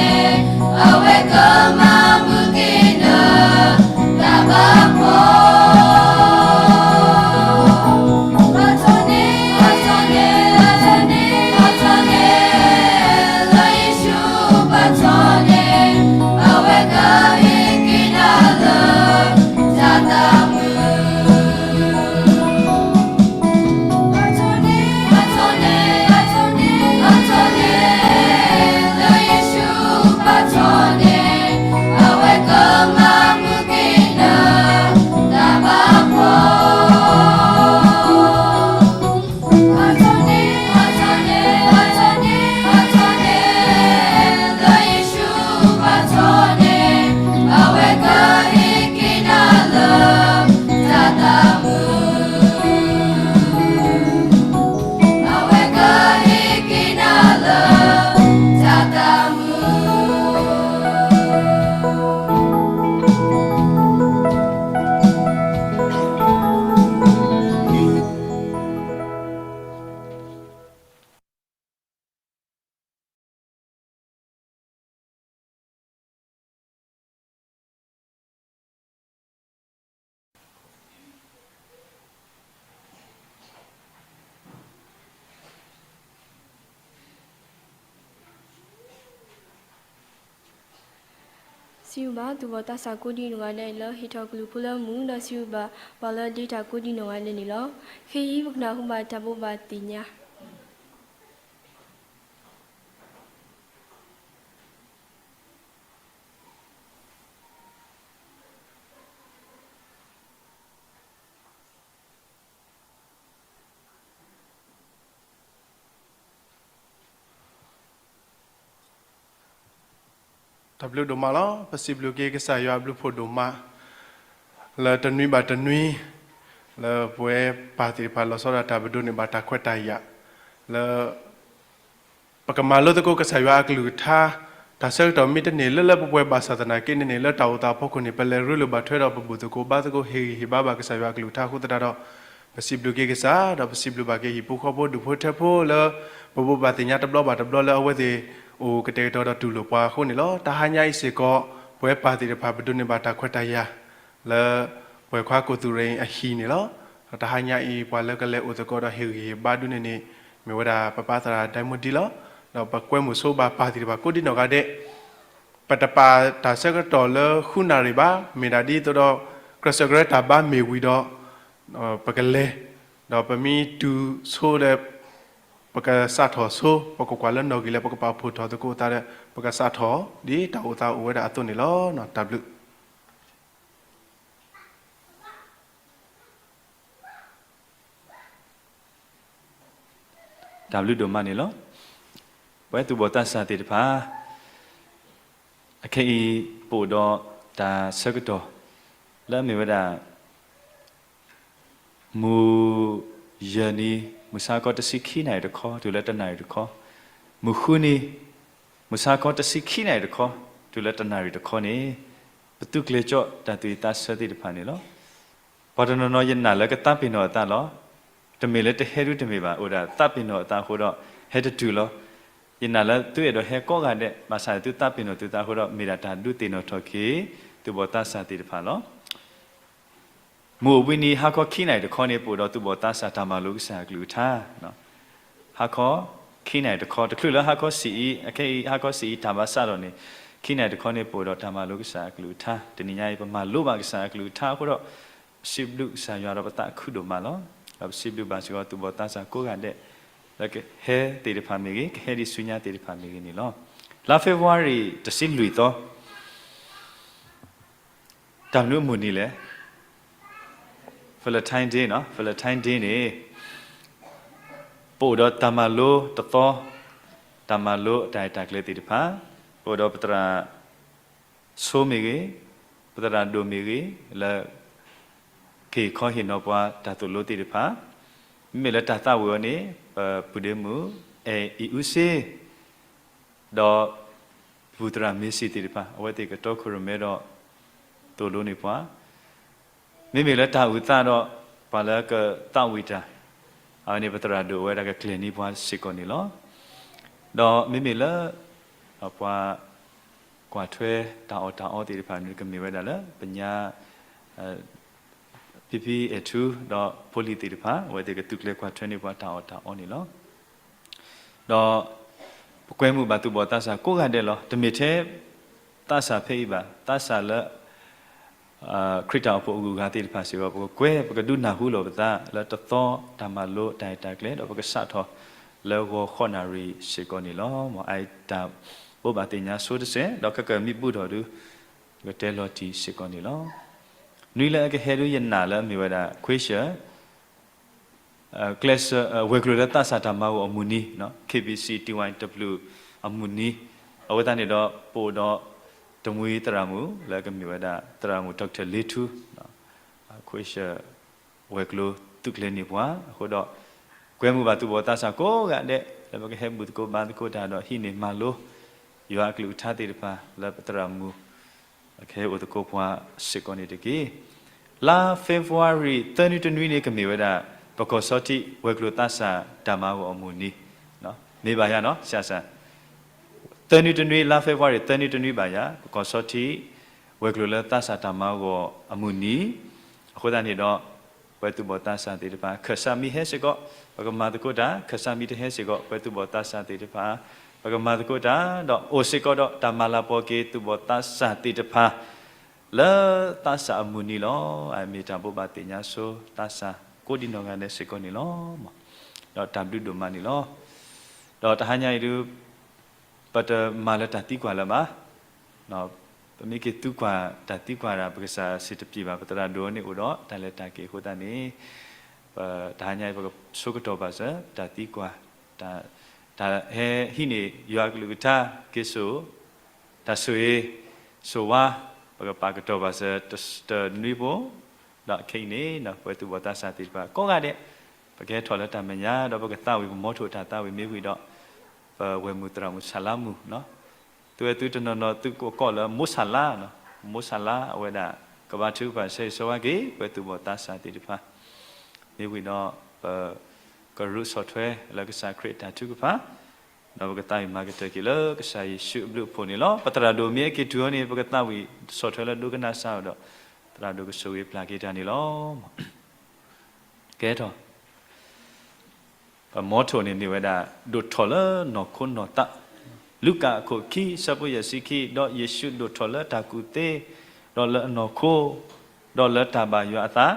ၣ်, အၤမ့ၣ်. စံးဘျုးဘၣ် သူၣ်ဘီၣ်သးစၢ်ကိးဒံနီၢ်ဂၤဒဲးလၢ ဟ့ၣ်ထီၣ်ကလုၢ်ဖိလၢမူ ဒီးစံးဘျုးဘၣ် ပှၤလၢဒ့တၢ်ကိးဒံနီၢ်ဂၤဒဲးန့ၣ်လီၤ. ခဲအံၤ ပကနၢ်ဟူဘၣ်တၢ်ဘိးဘၣ်သ့ၣ်ညါ တၢ်ဘျုးဒိၣ်မးလီၤ. ပစံးဘျုးက့ၤကစၢ်ယွၤအဘျုးဖှိၣ်ဒိၣ်မး လၢတနွံဘၣ်တနွံ လၢပဝဲပၢ်သ့ၣ်တဖၣ်လီၤဆီဒၣ်တၢ်ပဒိးန့ၢ်ဘၣ်တၢ်ခွဲးတၢ်ယာ် လၢ ပကမၤလိသကိးကစၢ်ယွၤအကလုၢ်ကထါ, တၢ်ဆၢကတီၢ်မ့ၢ်တန့ၢ်လၢလၢပှဲၤပှဲၤဘၣ်ဆၣ်သနာ်က့န့ၣ်န့ၣ် လၢတၢ်အိၣ်သးအဖီခိၣ်န့ၣ် ပလဲၤရ့လိာ်ဘၣ်ထွဲဒီးပဘူၣ်သကိးဘါသကိး ဟ့ၣ်ဂံၢ်ဟ့ၣ်ဘါဘၣ်ကစၢ်ယွၤအကလုၢ်ကထါအဃိသတးဒီး ပစံးဘျုးက့ၤကစၢ် ဒီးပစံးဘျုးဘၣ်က့ၤဟံၣ်ဖိဃီဖိဒူၣ်ဖိထၢဖိလၢ ပဘိးဘၣ်သ့ၣ်ညါတဘျီဘၣ်တဘျီလၢအဝဲသ့ၣ်အိၣ်ကတဲာ်ကတီၤဒီးတူၢ်လိာ်ပှၤအဃိန့ၣ်လီၤ. တဟါညါအံၤစ့ၢ်ကီး ပဝဲပၢ်သ့ၣ်တဖၣ်ပဒိးန့ၢ်ဘၣ်တၢ်ခွဲးတၢ်ယာ် လၢ ပှဲၤခွါကိၢ်သူၣ်ရ့ၣ်အဟံၣ်န့ၣ်လီၤ. တဟါညါအံၤ ပှၤလၢကလဲၤအိၣ်သကိးဒီးဟ့ၣ်ဂံၢ်ဟ့ၣ်ဘါဒုန့ၣ်န့ၣ် မ့ၢ်ဝဲဒၣ်ပပၢ်သရၣ်ဒဲမူဒံလီၤ. ဒီးပကွဲမုာ်ဆိဘၣ်ပၢ်သ့ၣ်တဖၣ်ကိးဒံနီၢ်ဂၤဒဲး ပတပာ်တၢ်ဆၢကတီၢ်လၢဃုနၣ်ရံၣ်ဘၣ်, မ့ၢ်ဒၣ်ဒ်သိးဒီး ကြၢးစၢးကရၢတၢ်ဘါမ့ၢ်ဝံၤဒီး ပကလဲၤ, ဒီးပမ့ၢ်တုၤဆိဒီး ပကစးထီၣ်ဆိ, ပကကွၢ်လၢနီၣ်ဂံၢ်လၢပကပာ်ဖှိၣ်ထီၣ်သကိးသးဒီး ပကစးထီၣ် ဒ်တၢ်အိၣ်သးအိၣ်ဝဲဒၣ်အသိးန့ၣ်လီၤ. တၢ်ဘျုး တၢ်ဘျုးဒိၣ်မးန့ၣ်လီၤ. ပဝဲသူၣ်ဘီၣ်သးစၢ်သ့ၣ်တဖၣ် အခဲအံၤ ပအိၣ်ဒီးတၢ်ဆၢကတီၢ် လၢအမ့ၢ်ဝဲဒၣ် မုၢ်ယဲၢ်နံၤ မုၢ်ဆါခီတဆံခံနၣ်ရံၣ်တခီ တုၤလၢတနၣ်ရံၣ်တခီ, မုၢ်ဃုနံၤ မုၢ်ဆါခီတဆံခံနၣ်ရံၣ်တခီ တုၤလၢတနၣ်ရံၣ်တခီန့ၣ် ပသူၣ်ကျဲၤကၠီၣ်တၢ်သူၣ်ဝံၣ်သးဆၢသ့ၣ်တဖၣ်န့ၣ်လီၤ. ပှၤတနီၤနီၤယနာ်လၢကသးပ့ၤနီၣ်အသးလီၤ. တမ့ၢ်လၢတဟဲဒုတမ့ၢ်ဘၣ်, အိၣ်ဒၣ်သးပ့ၤနီၣ်အသးအဃိဒီး ဟဲတတုၤလီၤ. ယနာ်လၢသုအဲၣ်ဒိးဟဲကိးဂၤဒဲး ဘၣ်ဆၣ်သုသးပ့ၤနီၣ်သုသးအဃိဒီး မ့ၢ်ဒၣ်တၢ်ဒုးသ့ၣ်နီၣ်ထီၣ်က့ၤ သူၣ်ဘီၣ်သးစၢ်သ့ၣ်တဖၣ်လီၤ. မုၢ်အိၣ်ဘှံးနံၤ ဟါခီခံနၣ်ရံၣ်တခီန့ၣ် ပအိၣ်ဒီးသူၣ်ဘီၣ်သးစၢ်တၢ်မၤလိကစၢ်အကလုၢ်ကထါ ဟါခီခံနၣ်ရံၣ်တခီ တချုးလၢဟါခီဆံးအံၤ, အခဲအံၤ ဟါခီဆံးအံၤတၢ်ဘၣ်စးထီၣ်န့ၣ် ခံနၣ်ရံၣ်တခီန့ၣ် ပအိၣ်ဒီးတၢ်မၤလိကစၢ်အကလုၢ်ကထါ. တနံၤညါအံၤ ပမၤလိဘၣ်ကစၢ်အကလုၢ်ကထါအဃိဒီး ပစံးဘျုးကစၢ်ယွၤဒီးပသးခုဒိၣ်မးလီၤ. ဒီးပစံးဘျုးဘၣ်စ့ၢ်ကီးသူၣ်ဘီၣ်သးစၢ်ကိးဂၤဒဲး လၢကဟဲသ့ၣ်တဖၣ်မ့ၢ်ဂ့ၤ, ကဟဲဒံးဆူညါသ့ၣ်တဖၣ်မ့ၢ်ဂ့ၤန့ၣ်လီၤ. လါ February တဆံလွံၢ်သီ တၢ်မနုၤအမုၢ်နံၤလဲၣ်. Valentine Day နီၤ, Valentine Day န့ၣ် ပအိၣ်ဒီးတၢ်မၤလိတသီ, တၢ်မၤလိအတၢ်ရဲၣ်တၢ်ကျဲၤသ့ၣ်တဖၣ်, ပအိၣ်ဒီးပသရၣ်ဆိမ့ၢ်ဂ့ၤ, ပသရၣ်ဒိၣ်မ့ၢ်ဂ့ၤ, လၢ ကဟ့ၣ်ခီဟ့ၣ်နီၤပှၤတၢ်သိၣ်လိသ့ၣ်တဖၣ်, မ့မ့ၢ်လၢတၢ်သးဝံၣ်အီၤန့ၣ် ပပုၢ်ဒ့မုၣ် အဲၣ်အံၤအူစ့ ဒီး ပပုၢ်သရၣ်မ့ၤစံၣ်သ့ၣ်တဖၣ် အဝဲသ့ၣ်ကတီခိၣ်ရိၣ်မဲဒီး သိၣ်လိန့ၢ်ပှၤ, မ့မ့ၢ်လၢတၢ်အုၣ်သးဒီး ပှၤလၢကသးဝံၣ်တၢ်, အဝဲန့ၣ်ပသရၣ်ဒိၣ်ဝဲဒၣ်ကကျဲၤန့ၢ်ပှၤစ့ၢ်ကီးန့ၣ်လီၤ. ဒီးမ့မ့ၢ်လၢ ပှၤ ကွၢ်ထွဲတၢ်အီၣ်တၢ်အီသ့ၣ်တဖၣ်န့ၣ် ကမ့ၢ်ဝဲဒၣ်လၢ ပညါ ဖံဖံအဲၣ်ထူ ဒီးဖိလံၤသ့ၣ်တဖၣ် အဝဲသ့ၣ်ကသူၣ်ကျဲၤကွၢ်ထွဲန့ၢ်ပှၤတၢ်အီၣ်တၢ်အီန့ၣ်လီၤ. ဒီး ပကွဲမုာ်ဘၣ်သူၣ်ဘီၣ်သးစၢ်ကိးဂၤဒဲးလီၤ. တမ့ၢ်ထဲ သးစၢ်ဖဲအံၤဘၣ်, သးစၢ်လၢ ခရံာ်တၢ်အိၣ်ဖှိၣ်အဂုၤအဂၤသ့ၣ်တဖၣ်စ့ၢ်ကီး ပကကွဲ ပကဒုးနၢ်ဟူလိာ်ပသးလၢတသီတၢ်မၤလိတၢ်ရဲၣ်တၢ်ကျဲၤ ဒီးပကစးထီၣ်လၢဂီၤဃိးနၣ်ရံၣ်စ့ၢ်ကီးန့ၣ်လီၤ. မ်အတၢ်ဘိးဘၣ်သ့ၣ်ညါဆိတစဲး ဒီးခဲကမံဘူၣ်ထီၣ်ဒု ပကတဲလီၤတံၢ်စ့ၢ်ကီးန့ၣ်လီၤ. နွံလၢအကဟဲဒုယနာ်လၢအမ့ၢ်ဝဲဒၣ် ခွ့ၡၢၣ် ကျဲးစၢး ဝဲၤကျိၤလၢသးစၢ်တၢ်မၤဂီၤအမုၢ်နံၤ K B C T Y W အမုၢ်နံၤ, အဝဲသတးန့ၣ်ဒီး ပအိၣ်ဒီး တမှံသရၣ်မုၣ် လၢကမ့ၢ်ဝဲဒၣ် သရၣ်မုၣ် Doctor လ့ထူ ခွ့ၡၢၣ် ဝဲၤကျိၤသုးကျဲၤန့ၢ်ပှၤအဃိဒီး ကွဲမုာ်ဘၣ်သူၣ်ဘီၣ်သးစၢ်ကိးဂၤဒဲး လၢပကဟဲဘူၣ်သကိးဘါသကိးတၢ်ဒီးဟံးန့ၢ်မၤလိ ယွၤအကလုၢ်ကထါသ့ၣ်တဖၣ် လၢပသရၣ်မုၣ် ကဟဲအိၣ်သကိးပှၤစ့ၢ်ကီးန့ၣ်တက့ၢ်. လါ February သၢနွံတနွံန့ၣ် ကမ့ၢ်ဝဲဒၣ် ပကီၢ်ဆီထံး ဝဲၤကျိၤသးစၢ်တၢ်မၤဂီၤအမုၢ်နံၤ, မ့ၢ်ဘၣ်ယၤနီၤ သၢနွံတနွံ လါ February သၢနွံတနွံဘၣ်ယၤ ပကီၢ်ဆီထံး ဝဲၤကျိၤလၢသးစၢ်တၢ်မၤဂီၤအမုၢ်နံၤ, အဃိသတးန့ၣ်ဒီး ပှၤသူၣ်ဘီၣ်သးစၢ်သ့ၣ်တဖၣ် ခၢၣ်စးမ့ၢ်ဟဲစ့ၢ်ကီး ပကမၤသကိးတၢ်, ခၢၣ်စးမ့ၢ်တဟဲစ့ၢ်ကီး ပှၤသူၣ်ဘီၣ်သးစၢ်သ့ၣ်တဖၣ် ပကမၤသကိးတၢ် ဒီးအိၣ်စ့ၢ်ကီးဒီးတၢ်မၤလၤကပီၤက့ၤသူၣ်ဘီၣ်သးစၢ်သ့ၣ်တဖၣ် လၢသးစၢ်အမုၢ်နံၤလီၤ. အမ့ၢ်တၢ်ဘိးဘၣ်သ့ၣ်ညါဆိ သးစၢ်ကိးဒံနီၢ်ဂၤဒဲးစ့ၢ်ကီးန့ၣ်လီၤ. ဒီးတၢ်ဘျုးဒိၣ်မးန့ၣ်လီၤ. ဒီးတဟါညါအံၤဒုး ပတမၤလၢတၢ်သံကွၢ်လၢၤဘၣ်. ပမ့ၢ်က့ၤသံကွၢ်တၢ်သံကွၢ်ဒၣ် ပကစၢ်စံးတပျံၤဘၣ် ပသရၣ်ဒိၣ်န့ၣ်အိၣ်ဒီးတၢ်လဲၤတၢ်က့ၤအဃိသတးန့ၣ် တဟါညါအံၤ ပကဆိကတီၢ်ဘၣ်စၢၤ တၢ်သံကွၢ် တၢ်ဟဲဟံးန့ၢ်ယွၤအကလုၢ်ကထါ က့ၤစိာ် တၢ်ဆိၣ်ဂ့ၤ ဆိၣ်ဝါ ပကပာ်ကတီၢ်ဘၣ်စၢၤ တနွံဖိ ဒီးခဲအံၤန့ၣ် ပဝဲသူၣ်ဘီၣ်သးစၢ်သ့ၣ်တဖၣ်ကိးဂၤဒဲး ပကဟဲထီၣ်လၢတၢ်မဲာ်ညါ ဒီးပကသးဝံၣ်ပမိၢ်ထိၣ်တၢ်သးဝံၣ်မ့ၢ်ဝံၤဒီး ပဝဲၢ်မုၢ်သရၣ်မုၣ်ဆၣ်လါမုၣ် သုဝဲသုတနီၤနီၤသုကိးလၢမိၢ်ဆၣ်လါ, မိၢ်ဆၣ်လါ အဝဲဒၣ် ကဘါထုကဖၣ်ဆၢဂ့ၤဆၢဝါက့ၤ ပဝဲသူၣ်ဘီၣ်သးစၢ်သ့ၣ်တဖၣ် မ့ၢ်ဝံၤဒီး ပကရူးဆီၣ်ထွဲလၢကစၢ်ခရံာ်အတၢ်ထုကဖၣ် ဒီးပကသးဝံၣ်မၤကတၢၢ်က့ၤလၢကစၢ်ယ့ၣ်ၡူးအဘျုးအဖှိၣ်န့ၣ်လီၤ. ပသရၣ်ဒိၣ်မ့ၢ်ဟဲက့ၤတုၤအီၤန့ၣ် ပကသးဝံၣ်ဆီၣ်ထွဲလၢဒိကနၣ်စၢ်အီၤဒီး သရၣ်ဒိၣ်ကဆိၣ်ဂ့ၤပျၢ်က့ၤတၢ်န့ၣ်လီၤ. ကဲထီၣ် ပမိၢ်ထိၣ်န့ၣ်မ့ၢ်ဝဲဒၣ် ဒိၣ်ထီၣ်လၢနီၢ်ခိနီၢ်သး, လူၤကၣ်အခိၣ်ခံ ဆၢဖိယဲၢ်ဆံခံ, ဒီးယ့ၣ်ၡူးဒိၣ်ထီၣ်လၢတၢ်ကူၣ်သ့, ဒီးလၢအနီၢ်ခိ, ဒီးလၢတၢ်ဘၣ်ယွၤအသး,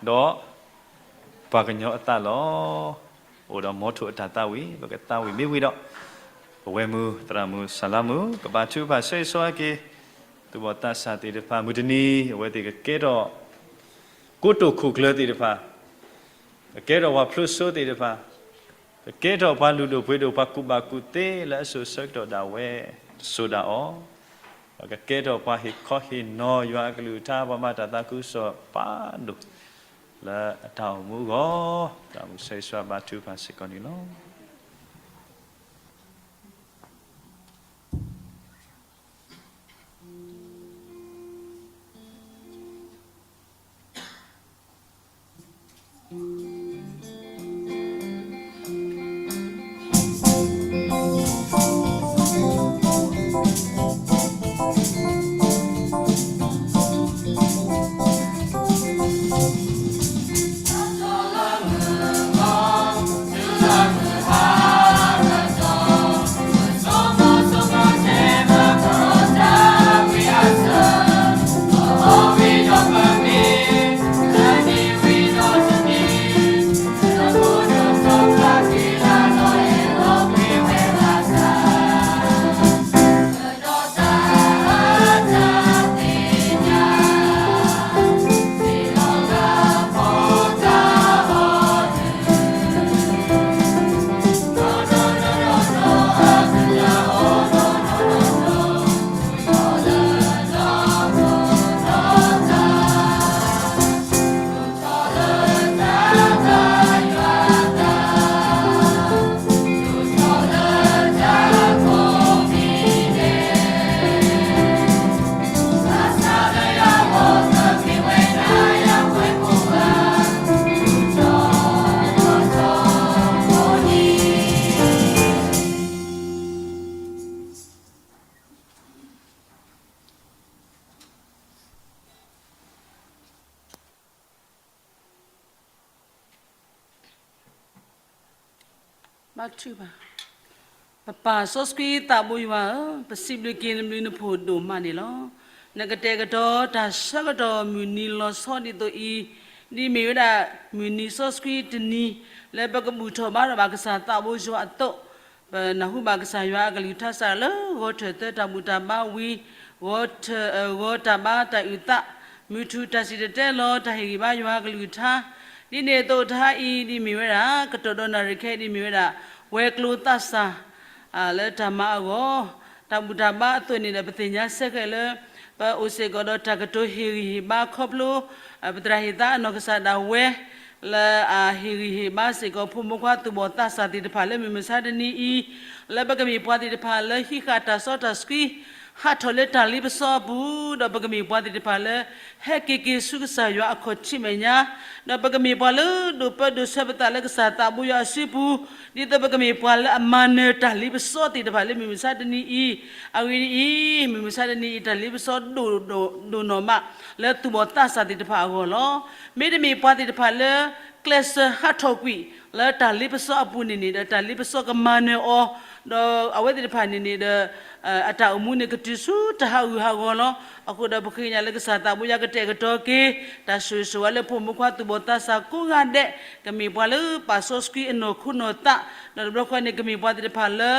ဒီးပှၤကညီအသးလီၤ. အိၣ်ဒီးမိၢ်ထိၣ်အတၢ်သးဝံၣ် ပကသးဝံၣ်မ့ၢ်ဝံၤဒီး ပဝဲၢ်မုၢ်သရၣ်မုၣ်ဆၣ်လါမုၣ် ကဘါထုကဖၣ်ဆၢဂ့ၤဆၢဝါက့ၤ သူၣ်ဘီၣ်သးစၢ်သ့ၣ်တဖၣ် မုၢ်တနံၤ အဝဲသ့ၣ်ကကဲထီၣ် ကိတိာ်ခိၣ်ကျၢၢ်သ့ၣ်တဖၣ်, ကကဲထီၣ်ပှၤဖျိးစိသ့ၣ်တဖၣ်, ကကဲထီၣ်ပှၤလုၢ်ဒိၣ်ပှ့ၤဒိၣ် ပှၤကူၣ်ဘၣ်ကူၣ်သ့လၢအစိၤဆၢကတီၢ်ဒၣ်ဝဲ တစိၤဒၣ်အီၤ, ဒီးကကဲထီၣ်ပှၤဟ့ၣ်ခီဟ့ၣ်နီၤယွၤအကလုၢ်ကထါ ပှၤမၤတၢ်သးခုကစီၣ်ပာ်ဒိၣ် လၢအတၢ်အိၣ်မူအဂီၢ် သရၣ်မုၣ်ဆၢဂ့ၤဆၢဝါဘါထုကဖၣ်စ့ၢ်ကီးန့ၣ်လီၤ. ဘါထုကဖၣ်, ပပၢ်စီဆှံသးဘိယွၤဧၢ, ပစံးဘျုးက့ၤနဘျုးနဖှိၣ်ဒိၣ်မးန့ၣ်လီၤ. နကတဲာ်ကတီၤတၢ်ဆၢကတီၢ်မုၢ်နံၤလီၤဆီဒ်သိးအံၤ, ဒ်မ့ၢ်ဝဲဒၣ်မုၢ်နံၤစီဆှံတနံၤ လၢပကဘူၣ်ထီၣ်ဘါထီၣ်ဘၣ်ကစၢ်သးဘိယွၤအသိး, ပနၢ်ဟူဘၣ်ကစၢ်ယွၤအကလုၢ်ကထါစးလၢ ဂီၤထၢၣ်သၢတၢ်ဘူၣ်တၢ်ဘါဝံၤ, ဂီၤထၢၣ် ဂီၤတၢ်ဘါတၢ်အုၣ်သး, မုၢ်ထူၣ်တၢ်စံၣ်တဲၤတဲလီၤ တၢ်ဟ့ၣ်ဂံၢ်ဘါယွၤအကလုၢ်ကထါ, ဒ်န့ၣ်အသိးတဟါအံၤ ဒ်မ့ၢ်ဝဲဒၣ် ကတီၢ်ဒီးနၣ်ရံၣ်ခဲအံၤ ဒ်မ့ၢ်ဝဲဒၣ် ဝဲၤကျိၤသးစၢ် လၢတၢ်မၤအဂီၢ်, တၢ်ဘူၣ်တၢ်ဘါအသိးန့ၣ်ဒီး ပသ့ၣ်ညါဆၢဃဲးလၢ ပအိၣ်စ့ၢ်ကီးဒီးတၢ်ကတိၤဟ့ၣ်ဂံၢ်ဟ့ၣ်ဘါခီဖျိ ပသရၣ်ဟ့ၣ်သါအနီၢ်ကစၢ်ဒၣ်ဝဲ လၢအဟ့ၣ်ဂံၢ်ဟ့ၣ်ဘါစ့ၢ်ကီး ဖိမုၣ်ဖိခွါသူၣ်ဘီၣ်သးစၢ်သ့ၣ်တဖၣ်လၢမုၢ်မဆါတနံၤအံၤ, လၢပကမ့ၢ်ပှၤသ့ၣ်တဖၣ်လၢဟံးဃာ်တၢ်စီတၢ်ဆှံ ဟးထီၣ်လၢတၢ်လ့ပစီအပူၤ, ဒီးပကမ့ၢ်ပှၤသ့ၣ်တဖၣ်လၢ ဟဲက့ၤက့ၤဆူကစၢ်ယွၤအခီၣ်ထံးမဲာ်ညါ, ဒီးပကမ့ၢ်ပှၤလၢဒိးပၢဒိးဆှၢပသးလၢကစၢ်သးဘိယွၤအစုပူၤ, ဒ်သိးပကမ့ၢ်ပှၤလၢအမၤနၢၤတၢ်လ့ပစီသ့ၣ်တဖၣ်လၢမုၢ်မဆါတနံၤအံၤ, အဂ့ၢ်ဒ်အံၤ, မုၢ်မဆါတနံၤအံၤ တၢ်လ့ပစီဒိၣ်ဒိၣ်ဒိၣ်နီၢ်မး လၢသူၣ်ဘီၣ်သးစၢ်သ့ၣ်တဖၣ်အဂီၢ်လီၤ. မ့တမ့ၢ်ပှၤသ့ၣ်တဖၣ်လၢ ကျဲးစၢးဟးထီၣ်ကွံာ် လၢတၢ်လ့ပစီအပူၤန့ၣ်န့ၣ်ဒီး တၢ်လ့ပစီကမၤနၢၤအီၤ, ဒီးအဝဲသ့ၣ်တဖၣ်န့ၣ်န့ၣ်ဒီး အတၢ်အိၣ်မူန့ၣ်ကတုၤဆူတၢ်ဟးဂူာ်ဟးဂီၤလီၤ. အဃိဒီးပဃ့ကညးလၢကစၢ်သးဘိယွၤကတဲာ်ကတီၤက့ၤ တၢ်ဆိၣ်ဂ့ၤဆိၣ်ဝါလၢဖိမုၣ်ခွါသူၣ်ဘီၣ်သးစၢ်ကိးဂၤဒဲး, ကမ့ၢ်ပှၤလၢပာ်စီဆှံအနီၢ်ခိနီၢ်သး, ဒီးတဘျီဃီန့ၣ် ကမ့ၢ်ပှၤသ့ၣ်တဖၣ်လၢ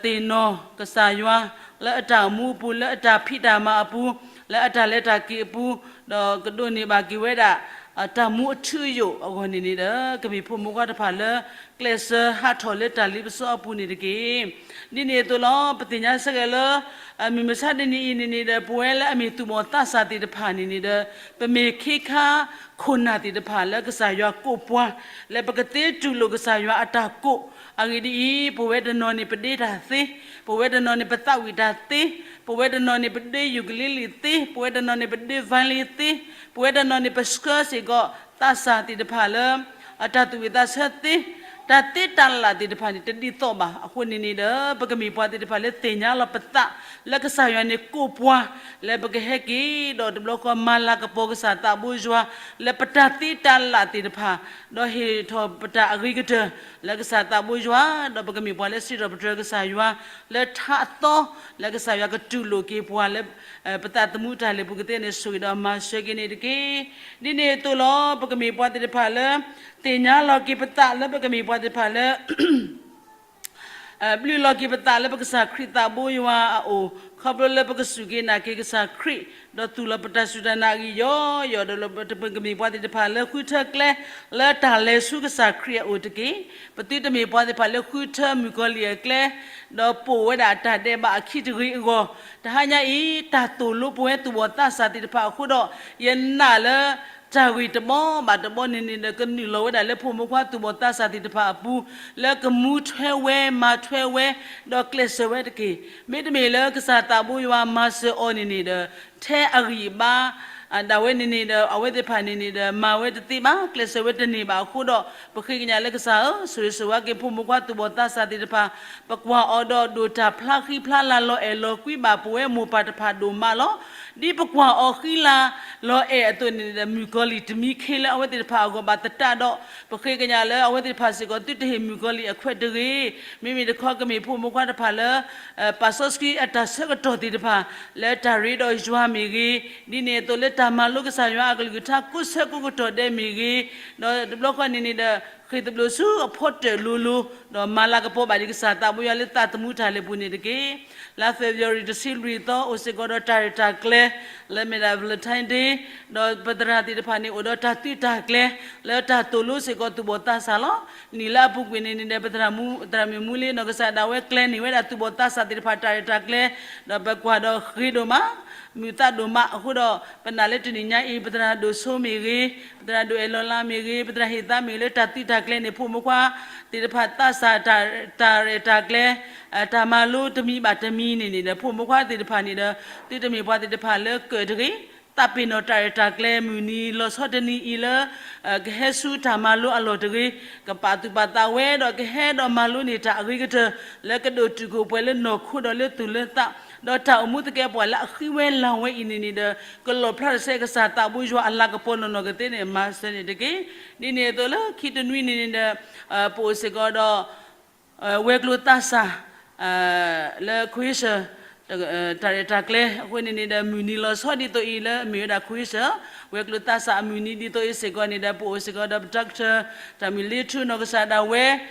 သ့ၣ်နီၣ်ကစၢ်ယွၤ လၢအတၢ်အိၣ်မူအပူၤ, လၢအတၢ်ဖံးတၢ်မၤအပူၤ, လၢအတၢ်လဲၤတၢ်က့ၤအပူၤ, ဒီးကဒိးန့ၢ်ဘၣ်က့ၤဝဲဒၣ် တၢ်မူအထူအယိာ်အဂီၢ်န့ၣ်န့ၣ်ဒီး ကမ့ၢ်ဖိမုၣ်ခွါတဖၣ်လၢ ကျဲးစၢးဟးထီၣ်လၢတၢ်လ့ပစီအပူၤန့ၣ်တက့ၢ်. ဒ်န့ၣ်အသိးလီၤ. ပသ့ၣ်ညါဆၢဂ့ၤလၢ မုၢ်မဆါတနံၤအံၤန့ၣ်န့ၣ်ဒီး ပဝဲလၢအမ့ၢ်သူၣ်ဘီၣ်သးစၢ်သ့ၣ်တဖၣ်န့ၣ်န့ၣ်ဒီး ပမ့ၢ်ခ့ခါခိၣ်နၢ်သ့ၣ်တဖၣ်လၢကစၢ်ယွၤကိးပှၤ လၢပကသ့တူၢ်လိာ်ကစၢ်ယွၤအတၢ်ကိး, အဂ့ၢ်ဒ်အံၤ, ပဝဲတနီၤန့ၣ်ပဒ့တၢ်သ့, ပဝဲတနီၤန့ၣ်ပသးဝံၣ်တၢ်သ့, ပဝဲတနီၤန့ၣ်ပဒ့ယူၤကလံလံၣ်သ့, ပဝဲတနီၤန့ၣ်ပဒ့ violin သ့, ပဝဲတနီၤန့ၣ်ပဆှၢစ့ၢ်ကီး သးစၢ်သ့ၣ်တဖၣ်လၢ အတၢ်သူၣ်ဝံၣ်သးဆၢသ့, တၢ်သ့တၢ်လၢ်သ့ၣ်တဖၣ်န့ၣ် တဒ်သိးဘၣ်. အဃိန့ၣ်န့ၣ်ဒီး ပကမ့ၢ်ပှၤသ့ၣ်တဖၣ်လၢသ့ၣ်ညါလီၤပသး လၢကစၢ်ယွၤန့ၣ်ကိးပှၤ လၢပကဟဲက့ၤဒီးတဘျီဃီမၤလၤကပီၤကစၢ်သးဘိယွၤ လၢပတၢ်သ့တၢ်လၢ်သ့ၣ်တဖၣ်, ဒီးဟ့ၣ်ထီၣ်ပတၢ်အဂ့ၤကတၢၢ် လၢကစၢ်သးဘိယွၤ, ဒီးပကမ့ၢ်ပှၤလၢစံးထီၣ်ပတြၢၤကစၢ်ယွၤ လၢထါအသီ, လၢကစၢ်ယွၤကတူၢ်လိာ်က့ၤပှၤလၢ ပသးသမူတၢ်လဲၤပူၤကသ့န့ၣ် ဆိၣ်ဂ့ၤဒီးမၤစၢၤက့ၤန့ၣ်တက့ၢ်. ဒ်န့ၣ်အသိးလီၤ. ပကမ့ၢ်ပှၤသ့ၣ်တဖၣ်လၢ သ့ၣ်ညါလီၤက့ၤပသးလၢပကမ့ၢ်ပှၤသ့ၣ်တဖၣ်လၢ ဘျုးလီၤက့ၤပသးလၢပကစၢ်ခရံာ်သးဘိယွၤအအိၣ်, ခီဖျိလၢပကစူၢ်က့ၤနာ်က့ၤကစၢ်ခရံာ်, ဒီးသူၣ်လီၤပတၢ်စူၢ်တၢ်နာ်အဂံၢ်ယီယီ, ဒီးပကမ့ၢ်ပှၤသ့ၣ်တဖၣ်လၢဃုထၢကျဲ လၢတၢ်လဲၤဆူကစၢ်ခရံာ်အအိၣ်တက့ၢ်. ပသုတမ့ၢ်ပှၤသ့ၣ်တဖၣ်လၢဃုထၢမုၣ်ကီၤလံၢ်အကျဲ, ဒီးပိာ်ဝဲဒၣ်တၢ်ဒဲးဘးအခံတဂ့ၤအဂီၢ်, တဟါညါအံၤ တၢ်သိၣ်လိပဝဲသူၣ်ဘီၣ်သးစၢ်သ့ၣ်တဖၣ်အဃိဒီး, ယနာ်လၢ တၢ်ဂ့ၢ်တဘီဘၣ်တဘီန့ၣ်န့ၣ်ဒီး ကနုာ်လီၤဝဲဒၣ်လၢဖိမုၣ်ခွါသူၣ်ဘီၣ်သးစၢ်သ့ၣ်တဖၣ်အပူၤ, လၢကမူထွဲဝဲ မၤထွဲဝဲ, ဒီးကျဲးစၢးဝဲတက့ၢ်. မ့တမ့ၢ်လၢကစၢ်သးဘိယွၤမၤစၢၤအီၤန့ၣ်န့ၣ်ဒီး ထဲအဂံၢ်အဘါ ဒၣ်ဝဲန့ၣ်န့ၣ်ဒီး အဝဲသ့ၣ်တဖၣ်န့ၣ်န့ၣ်ဒီး မၤဝဲတသ့ဘၣ်, ကျဲးစၢးဝဲတန့ၢ်ဘၣ်အဃိဒီး, ပဃ့ကညးလၢကစၢ်ဧၢ, ဆိၣ်ဂ့ၤဆိၣ်ဝါက့ၤဖိမုၣ်ခွါသူၣ်ဘီၣ်သးစၢ်သ့ၣ်တဖၣ်, ပကွၢ်အီၤဒီးဒိၣ်တၢ်ဖျါဃံဖျါလၤလီၤအဲၣ်လီၤကွံဘၣ်ပဝဲမိၢ်ပၢ်တဖၣ်ဒိၣ်မးလီၤ. ဒ်ပကွၢ်အီၤဃံလၤလီၤအဲၣ်အသိးန့ၣ်ဒီး မုၣ်ကီၤလံၢ်တမံခ့လၢအဝဲသ့ၣ်တဖၣ်အဂီၢ်ဘၣ်သတးဒီး, ပဃ့ကညးလၢအဝဲသ့ၣ်တဖၣ်စ့ၢ်ကီး သုတဟ့ၣ်မုၣ်ကီၤလံၢ်အခွဲးတဂ့ၤ, မ့မ့ၢ်တခီကမ့ၢ်ဖိမုၣ်ခွါတဖၣ်လၢ ပာ်စီဆှံအတၢ်ဆၢကတီၢ်သ့ၣ်တဖၣ် လၢတၢ်ရ့ဒီးယွၤမ့ၢ်ဂ့ၤ, ဒ်န့ၣ်အသိးလၢတၢ်မၤလိကစၢ်ယွၤအကလုၢ်ကထါကိးဆၢကိးကတီၢ်ဒဲးမ့ၢ်ဂ့ၤ, ဒီးတဘျီဃီန့ၣ်န့ၣ်ဒီး ဃ့ၢ်သဘျိးဆူအဖီတၢၣ်လိၤလိၤ, ဒီးမၤလၤကပီၤဘၣ်ဒံးကစၢ်သးဘိယွၤလၢသးသမူတၢ်လဲၤပူၤန့ၣ်တက့ၢ်. လါ February တဆံလွံၢ်သီ အိၣ်စ့ၢ်ကီးဒီးတၢ်ရဲၣ်တၢ်ကျဲၤ လၢမ့ၢ်ဒၣ် Valentine Day, ဒီးပသရၣ်သ့ၣ်တဖၣ်န့ၣ် အိၣ်ဒီးတၢ်သုးတၢ်ကျဲၤ လၢတၢ်သိၣ်လိစ့ၢ်ကီးသူၣ်ဘီၣ်သးစၢ်လီၤ. နံၣ်လၢအပူၤကွံာ်န့ၣ်န့ၣ်ဒီး ပသရၣ်မူ သရၣ်မုၣ်မူလ့နီၢ်ကစၢ်ဒၣ်ဝဲကျဲၤန့ၢ်ဝဲဒၣ်သူၣ်ဘီၣ်သးစၢ်သ့ၣ်တဖၣ်တၢ်ရဲၣ်တၢ်ကျဲၤ, ဒီးပကွၢ်ဒီးဃ့ဒိၣ်မး, မုာ်သးဒိၣ်မးအဃိဒီး ပနာ်လၢတနံၤညါအံၤ ပသရၣ်ဒိၣ်စိမ့ၢ်ဂ့ၤ, ပသရၣ်ဒိၣ်အဲၣ်လီၤလါမ့ၢ်ဂ့ၤ, ပသရၣ်ဟ့ၣ်သါမ့ၢ်ဂ့ၤ လၢတၢ်သုးတၢ်ကျဲၤန့ၣ် ဖိမုၣ်ခွါသ့ၣ်တဖၣ်သးစၢ် တၢ်ရဲၣ်တၢ်ကျဲၤ တၢ်မၤလိတမံၤဘၣ်တမံၤန့ၣ်န့ၣ်ဒီး ဖိမုၣ်ခွါသ့ၣ်တဖၣ်န့ၣ်ဒီး သုတမ့ၢ်ပှၤသ့ၣ်တဖၣ်လၢကၢၣ်တဂ့ၤ, သးပ့ၤနီၣ်တၢ်ရဲၣ်တၢ်ကျဲၤ မုၢ်နံၤလီၤဆီတနံၤအံၤလၢ ကဟဲဆူတၢ်မၤလိအလီၢ်တဂ့ၤ, ကပာ်သူၣ်ပာ်သးဝဲဒီးကဟဲဒီးမၤလိန့ၢ်တၢ်အဂ့ၤကတၢၢ် လၢကဒိၣ်တုာ်ခိၣ်ပှဲၤလၢနီၢ်ခိဒီးလၢသူၣ်လၢသး, ဒီးတၢ်အိၣ်မူသကဲးပဝးလၢအဃံဝဲလၤဝဲအံၤန့ၣ်န့ၣ်ဒီး ကလီၣ်ဖျါတစဲးကစၢ်သးဘိယွၤအလၤကပီၤနီၢ်နီၢ်ကသ့န့ၣ် မၤစၢၤန့ၣ်တက့ၢ်. ဒ်န့ၣ်အသိးလၢခံတနွံန့ၣ်န့ၣ်ဒီး ပအိၣ်စ့ၢ်ကီးဒီး ဝဲၤကျိၤသးစၢ် လၢ Croatia တၢ်ရဲၣ်တၢ်ကျဲၤ အဃိန့ၣ်န့ၣ်ဒီး မုၢ်နံၤလီၤဆီဒ်သိးအံၤလၢအမ့ၢ်ဝဲဒၣ် Croatia ဝဲၤကျိၤသးစၢ်အမုၢ်နံၤဒ်သိးအံၤစ့ၢ်ကီးန့ၣ်ဒီး ပအိၣ်စ့ၢ်ကီးဒီး ပ doctor တၢ်မုၢ်လ့ထူနီၢ်ကစၢ်ဒၣ်ဝဲ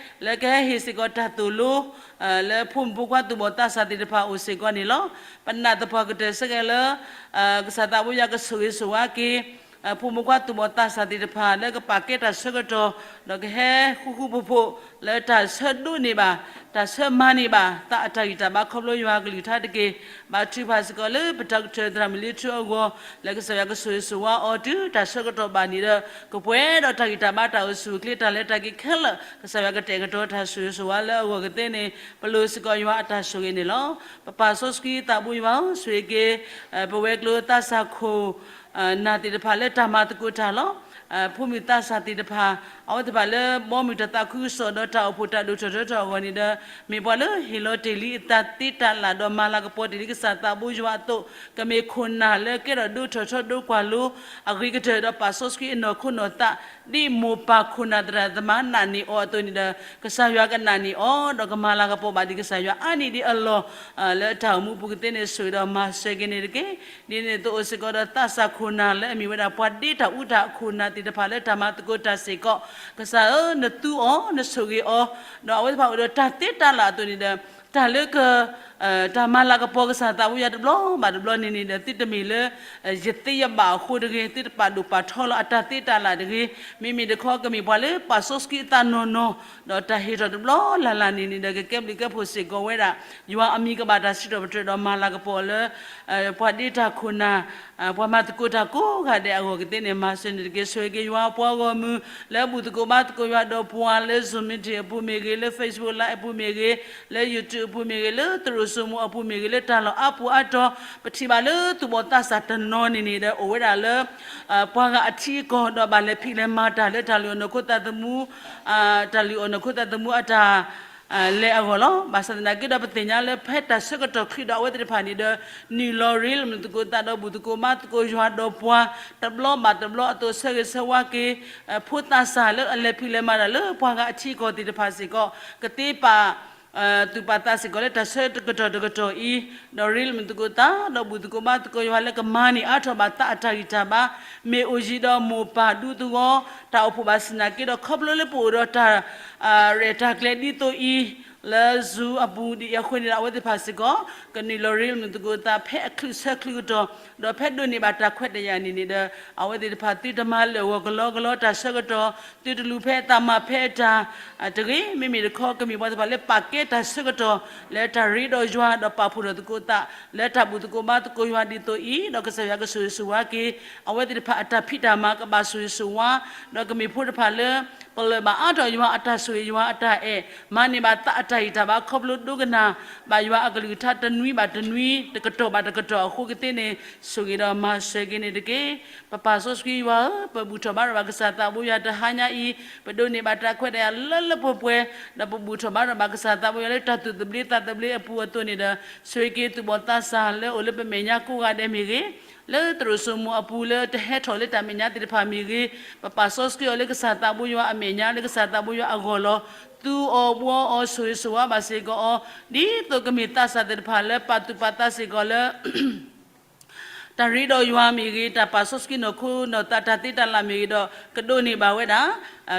လၢကဟဲဟ့ၣ်စ့ၢ်ကီးတၢ်သိၣ်လိ လၢဖိမုၣ်ဖိခွါသူၣ်ဘီၣ်သးစၢ်သ့ၣ်တဖၣ်အိၣ်စ့ၢ်ကီးန့ၣ်လီၤ. ပနာ်သပှၢ်ကတၢၢ်ဆၢကဲၤလၢ ကစၢ်သးဘိယွၤကဆိၣ်ဂ့ၤဆိၣ်ဝါက့ၤ ဖိမုၣ်ဖိခွါသူၣ်ဘီၣ်သးစၢ်သ့ၣ်တဖၣ် လၢကပာ်ကဲတၢ်ဆၢကတီၢ် ဒီးကဟဲဃူဃူဖိးဖိး လၢတၢ်ဆၢဒိးန့ၢ်ဘၣ် တၢ်ဆၢမၤန့ၢ်ဘၣ် သးအတၢ်ဂံၢ်တၢ်ဘါခီဖျိယွၤအကလုၢ်ကထါတက့ၢ်. ဘါထုကဖၣ်စ့ၢ်ကီးလၢပ doctor သရၣ်မုၣ်လ့ထူအဂီၢ် လၢကစၢ်ယွၤကဆိၣ်ဂ့ၤဆိၣ်ဝါအီၤတုၤတၢ်ဆၢကတီၢ်ဘၣ်န့ၣ်ဒီး ကပှဲၤဒီးတၢ်ဂံၢ်တၢ်ဘါတၢ်အိၣ်ဆူၣ်အိၣ်ချ့ တၢ်လဲၤတၢ်က့ၤခဲလၢာ် ကစၢ်ယွၤကတဲာ်ကတီၤတၢ်ဆိၣ်ဂ့ၤဆိၣ်ဝါလၢအဂီၢ်ကသ့န့ၣ် ပလိၤစ့ၢ်ကီးယွၤအတၢ်ဆိၣ်ဂ့ၤန့ၣ်လီၤ. ပပာ်စီဆှံသးဘိယွၤဧၢ, ဆိၣ်ဂ့ၤက့ၤ ပဝဲၤကျိၤသးစၢ်ခိၣ် နၢ်သ့ၣ်တဖၣ်လၢတၢ်မၤသကိးတၢ်လီၤ. ဖိမုၣ်သးစၢ်သ့ၣ်တဖၣ် အဝဲသ့ၣ်တဖၣ်လၢဘီမုၢ်တၢ်သးခုကစီၣ်ဒီးတၢ်အိၣ်ဖှိၣ်တၢ်ဒိၣ်ထီၣ်ထီထီၣ်အဂီၢ်န့ၣ်ဒီး မ့ၢ်ပှၤလၢဟ့ၣ်လီၤတ့ၢ်လံအတၢ်သ့တၢ်လၢ်ဒီးမၤလၤကပီၤတ့ၢ်လံကစၢ်သးဘိယွၤအသိး, ကမ့ၢ်ခိၣ်နၢ်လၢကဲထီၣ်ဒိၣ်ထီၣ်ထီဒိၣ်ကွၢ်လိ အဂ့ၤကတၢၢ်ဒီးပာ်စီဆှံအနီၢ်ခိနီၢ်သး ဒ်မိၢ်ပၢ်ခိၣ်နၢ်သရၣ်သမါနာ်န့ၢ်အီၤအသိးန့ၣ်ဒီး ကစၢ်ယွၤကနာ်န့ၢ်အီၤ ဒီးကမၤလၤကပီၤဘၣ်ဒံးကစၢ်ယွၤအါနံၣ်ဒံးအလီၢ် လၢတၢ်အိၣ်မူပူၤကသ့န့ၣ် ဆိၣ်ဂ့ၤဒီးမၤစၢၤက့ၤန့ၣ်တက့ၢ်. ဒ်န့ၣ်အသိးအိၣ်စ့ၢ်ကီးဒီးသးစၢ်ခိၣ်နၢ်လၢအမ့ၢ်ဝဲဒၣ် ပှၤဒ့တၢ်အူတၢ်ခိၣ်နၢ်သ့ၣ်တဖၣ်လၢတၢ်မၤသကိးတၢ်စ့ၢ်ကီး, ကစၢ်ဧၢ, နသူအီၤ, နဆိၣ်ဂ့ၤအီၤ, ဒီးအဝဲသ့ၣ်တဖၣ်အိၣ်ဒီးတၢ်သ့တၢ်လၢ်အသိးန့ၣ်ဒီး တၢ်လၢက တၢ်မၤလၤကပီၤကစၢ်သးဘိယွၤတဘျီဘၣ်တဘျီန့ၣ်န့ၣ်ဒီး သုတမ့ၢ်လၢ ယသ့ယဘၣ်အဃိတဂ့ၤ, သုတပာ်ဒိၣ်ပာ်ထီလီၤအတၢ်သ့တၢ်လၢ်တဂ့ၤ, မ့မ့ၢ်တခီကမ့ၢ်ပှၤလၢပာ်စီဆှံအသးနီၢ်နီၢ်, ဒီးတၢ်ဟ့ၣ်ထီၣ်တဘျီလၢ်လၢ်န့ၣ်န့ၣ်ဒီး ကကဲဘျုးကဲဖှိၣ်စ့ၢ်ကီးဝဲဒၣ် ယွၤအမံၤကဘၣ်တၢ်စံးထီၣ်ပတြၢၤဒီးမၤလၤကပီၤလၢ ပှၤဒ့တၢ်ခိၣ်နၢ် ပှၤမၤသကိးတၢ်ကိးဂၤဒဲးအဂီၢ်ကသ့န့ၣ် မၤစၢၤန့ၣ်တက့ၢ်. ဆိၣ်ဂ့ၤက့ၤယွၤအပှၤဂီၢ်မုၢ် လၢဘူၣ်သကိးဘါသကိးယွၤဒီးပှၤလၢ Zoom meeting အပူၤမ့ၢ်ဂ့ၤ, လၢ Facebook Live အပူၤမ့ၢ်ဂ့ၤ, လၢ YouTube အပူၤမ့ၢ်ဂ့ၤ, လၢသရိာ်စိမိၤအပူၤမ့ၢ်ဂ့ၤ, လၢတၢ်လီၢ်အါပူၤအါတီၤ ပထံၣ်ဘၣ်လၢသူၣ်ဘီၣ်သးစၢ်တနီၤန့ၣ်န့ၣ်ဒီး အိၣ်ဝဲဒၣ်လၢ ပှၤဂၤအထံအကီၢ် ဒီးဘၣ်လဲၤဖံးလဲၤမၤတၢ်လၢတၢ်လုၢ်အီၣ်နီၢ်ခိသးသမူ တၢ်လုၢ်အီၣ်နီၢ်ခိသးသမူအတၢ် လဲၤအဂီၢ်လီၤ. ဘၣ်ဆၣ်သနာ်က့ဒီး ပသ့ၣ်ညါလၢဖဲတၢ်ဆၢကတီၢ်ချံဒီးအဝဲသ့ၣ်တဖၣ်န့ၣ်ဒီး နုာ်လီၤရ့လိာ်မုာ်သကိးသးဒီးဘူၣ်သကိးဘါသကိးယွၤဒီးပှၤ တဘျီဘၣ်တဘျီအသိး ဆၢဂ့ၤဆၢဝါက့ၤ ဖိသးစၢ်လၢအလဲၤဖံးလဲၤမၤတၢ်လၢပှၤဂၤအထံအကီၢ်သ့ၣ်တဖၣ်စ့ၢ်ကီး ကသ့ပာ် သူၣ်ပာ်သးစ့ၢ်ကီးလၢတၢ်ဆၢကတီၢ်တကတီၢ်အံၤ, ဒီးရ့လိာ်မုာ်သကိးသးဒီးဘူၣ်သကိးဘါသကိးယွၤလၢကမၤန့ၢ်အါထီၣ်ဘၣ်သးအတၢ်ဂံၢ်တၢ်ဘါ, မ့ၢ်အိၣ်ယံၤဒီးမိၢ်ပၢ်ဒူသဝီ တၢ်အိၣ်ဖှိၣ်ဘၣ်ဆၣ်သနာ်က့ဒီး ခီဖျိလၢပအိၣ်ဒီးတၢ် ရဲၣ်တၢ်ကျဲၤဒ်သိးအံၤ လၢ Zoom အပူၤဒ်အံၤအဃိန့ၣ်ဒီး အဝဲသ့ၣ်တဖၣ်စ့ၢ်ကီး ကနုာ်လီၤရ့လိာ်မုာ်သကိးသးဖဲအချုးဆၢချုးကတီၢ်, ဒီးဖဲဒိးန့ၢ်ဘၣ်တၢ်ခွဲးတၢ်ယာ်န့ၣ်န့ၣ်ဒီး အဝဲသ့ၣ်တဖၣ်သုတမၤလၢာ်ဂီၢ်ကလီကလီတၢ်ဆၢကတီၢ်, သုတလူၤဖဲအသးမၤဖဲအတၢ် တဂ့ၤ, မ့မ့ၢ်တခီကမ့ၢ်ပှၤသ့ၣ်တဖၣ်လၢပာ်ကဲတၢ်ဆၢကတီၢ် လၢတၢ်ရ့ဒီးယွၤ ဒီးပာ်ဖှိၣ်ထီၣ်သကိးသး လၢတၢ်ဘူၣ်သကိးဘါသကိးယွၤဒ်သိးအံၤ, ဒီးကစၢ်ယွၤကဆိၣ်ဂ့ၤဆိၣ်ဝါက့ၤ အဝဲသ့ၣ်တဖၣ်အတၢ်ဖံးတၢ်မၤကဘၣ်ဆိၣ်ဂ့ၤဆိၣ်ဝါ, ဒီးကမ့ၢ်ဖိတဖၣ်လၢ ပလၢၢ်ဘၣ်အါထီၣ်ယွၤအတၢ်ဆိၣ်ဂ့ၤယွၤအတၢ်အဲၣ်, မၤန့ၢ်ဘၣ်သးအတၢ်ဂံၢ်တၢ်ဘါ ခီဖျိဒိကနၣ်ဘၣ်ယွၤအကလုၢ်ကထါတနွံဘၣ်တနွံ တကတီၢ်ဘၣ်တကတီၢ်အဃိကသ့န့ၣ် ဆိၣ်ဂ့ၤဒီးမၤစၢၤက့ၤန့ၣ်တက့ၢ်. ပပၢ်စီဆှံယွၤဧၢ, ပဘူၣ်ထီၣ်ဘါထီၣ်ဘၣ်ကစၢ်သးဘိယွၤတဟါညါအံၤ, ပဒိးန့ၢ်ဘၣ်တၢ်ခွဲးတၢ်ယာ်လၢလၢပှဲၤပှဲၤ, ဒီးပဘူၣ်ထီၣ်ဘါထီၣ်ဘၣ်ကစၢ်သးဘိယွၤလၢတၢ်သူၣ်သဘျ့သးသဘျ့အပူၤအသိးန့ၣ်ဒီး ဆိၣ်ဂ့ၤက့ၤသူၣ်ဘီၣ်သးစၢ်လၢအိၣ်လၢပမဲာ်ညါကိးဂၤဒဲးမ့ၢ်ဂ့ၤ, လၢသရိာ်စိမိၤအပူၤလၢတဟဲထီၣ်လၢတၢ်မဲာ်ညါသ့ၣ်တဖၣ်မ့ၢ်ဂ့ၤ, ပပၢ်စီဆှံအီၤလၢကစၢ်သးဘိယွၤအမဲာ်ညါ လၢကစၢ်သးဘိယွၤအဂီၢ်လီၤ. သူအီၤဘှီအီၤ ဆိၣ်ဂ့ၤဆိၣ်ဝါဘၣ်စ့ၢ်ကီးအီၤ, ဒ်သိးကမ့ၢ်သးစၢ်သ့ၣ်တဖၣ်လၢပာ်သူၣ်ပာ်သးစ့ၢ်ကီးလၢ တၢ်ရ့ဒီးယွၤမ့ၢ်ဂ့ၤ, တၢ်ပာ်စီဆှံနီၢ်ခိနီၢ်သးတၢ်သ့တၢ်လၢ်မ့ၢ်ဂ့ၤဒီး ကဒိးန့ၢ်ဘၣ်ဝဲဒၣ်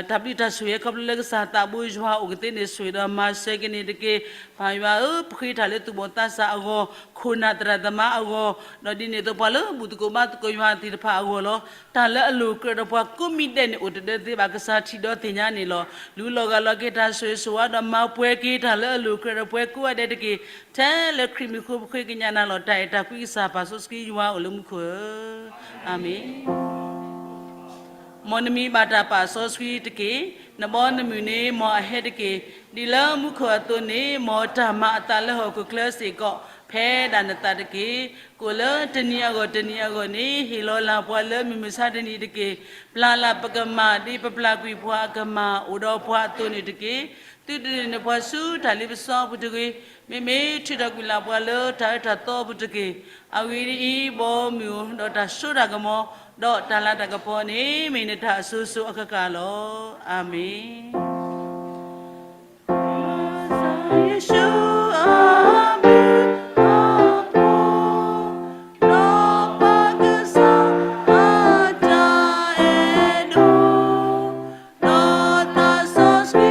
တၢ်ဘျုးတၢ်ဆိၣ်ဂ့ၤခီဖျိလၢကစၢ်သးဘိယွၤအိၣ်ကသ့န့ၣ် ဆိၣ်ဂ့ၤဒီးမၤစၢၤက့ၤန့ၣ်တက့ၢ်. ပၢ်ယွၤဧၢ, ပဃ့တၢ်လၢသူၣ်ဘီၣ်သးစၢ်အဂီၢ်, ခိၣ်နၢ်သရၣ်သမါအဂီၢ်, ဒီးဒ်န့ၣ်အသိးပှၤလၢဘူၣ်သကိးဘါသကိးယွၤသ့ၣ်တဖၣ်အဂီၢ်လီၤ. တၢ်လၢအလိၤကြၢးဒီးပှၤကိးမံၤဒဲးန့ၣ် အိၣ်တဒၢသ့ဘၣ် ကစၢ်ထံၣ်ဒီးသ့ၣ်ညါန့ၣ်လီၤ. လူလီၤဂာ်လီၤက့ၤတၢ်ဆိၣ်ဂ့ၤဆိၣ်ဝါဒီးမၤပှဲၤက့ၤတၢ်လၢအလိၤကြၢးဒီးပှၤကိးဂၤဒဲးတက့ၢ်. ထဲလၢခရံာ်မံၤဃိပဃ့ကညးနၤလီၤ. တၢ်အဲၣ်တၢ်ကွံကစၢ်ပၢ်စီဆှံယွၤအိၣ်လၢမူခိၣ်ဧၢ, အၤမ့ၣ်. မ်နမံၤဘၣ်တၢ်ပာ်စီဆှံတက့ၢ်. နဘီနမုၢ်န့ၣ်မ်အဟဲတက့ၢ်. ဒ်လၢမူခိၣ်အသိးန့ၣ် မ်တၢ်မၤအသးလၢဟီၣ်ခိၣ်ချၢစ့ၢ်ကီး ဖဲဒၣ်နသးတက့ၢ်. ကိးလၢတနံၤအဂီၢ်တနံၤအဂီၢ်န့ၣ် ဟ့ၣ်လီၤလၢ်ပှၤလၢမုၢ်မဆါတနံၤတက့ၢ်. ပျၢ်လၢ်ပကမၢ် ဒ်ပပျၢ်ကွံာ်ပှၤအကမၢ်အိၣ်ဒီးပှၤအသိးန့ၣ်တက့ၢ်. သုတဒုးန့ၢ်ပှၤဆူတၢ်လ့ပစီအပူၤတဂ့ၤ. မ့မ့ၢ်ထုးထီၣ်ကွံာ်လၢ်ပှၤလၢတၢ်အၢတၢ်သီအပူၤတက့ၢ်. အဂ့ၢ်ဒ်အံၤ, ဘီမုၢ်ဧၢ, ဒီးတၢ်စိတၢ်ကမီၤ, ဒီးတၢ်လၤတၢ်ကပီၤန့ၣ် မ့ၢ်နတၢ်အစိၤစိၤအဃၣ်ဃၣ်လီၤ. အၤမ့ၣ်. ယ့ၣ်ၡူးအမံၤအပူၤ, ဒီးပၢ်ကစၢ်အတၢ်အဲၣ်ဒိး, ဒီးတၢ်စီဆှံ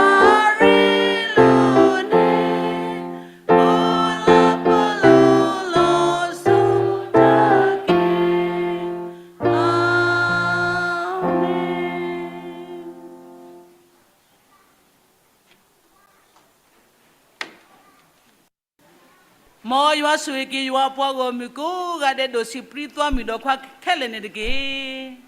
အရ့လိာ်န့ၣ် မူလၢပလိၤလီၤဆူတၢ်က့ၢ်. အၤမ့ၣ်. မ်ယွၤဆိၣ်ဂ့ၤက့ၤယွၤအပှၤဂီၢ်မုၢ်ကိးဂၤဒဲး ဒိၣ်ဆံးပြံသွါမုၢ်ဒီးခွါခဲလၢာ်န့ၣ်တက့ၢ်.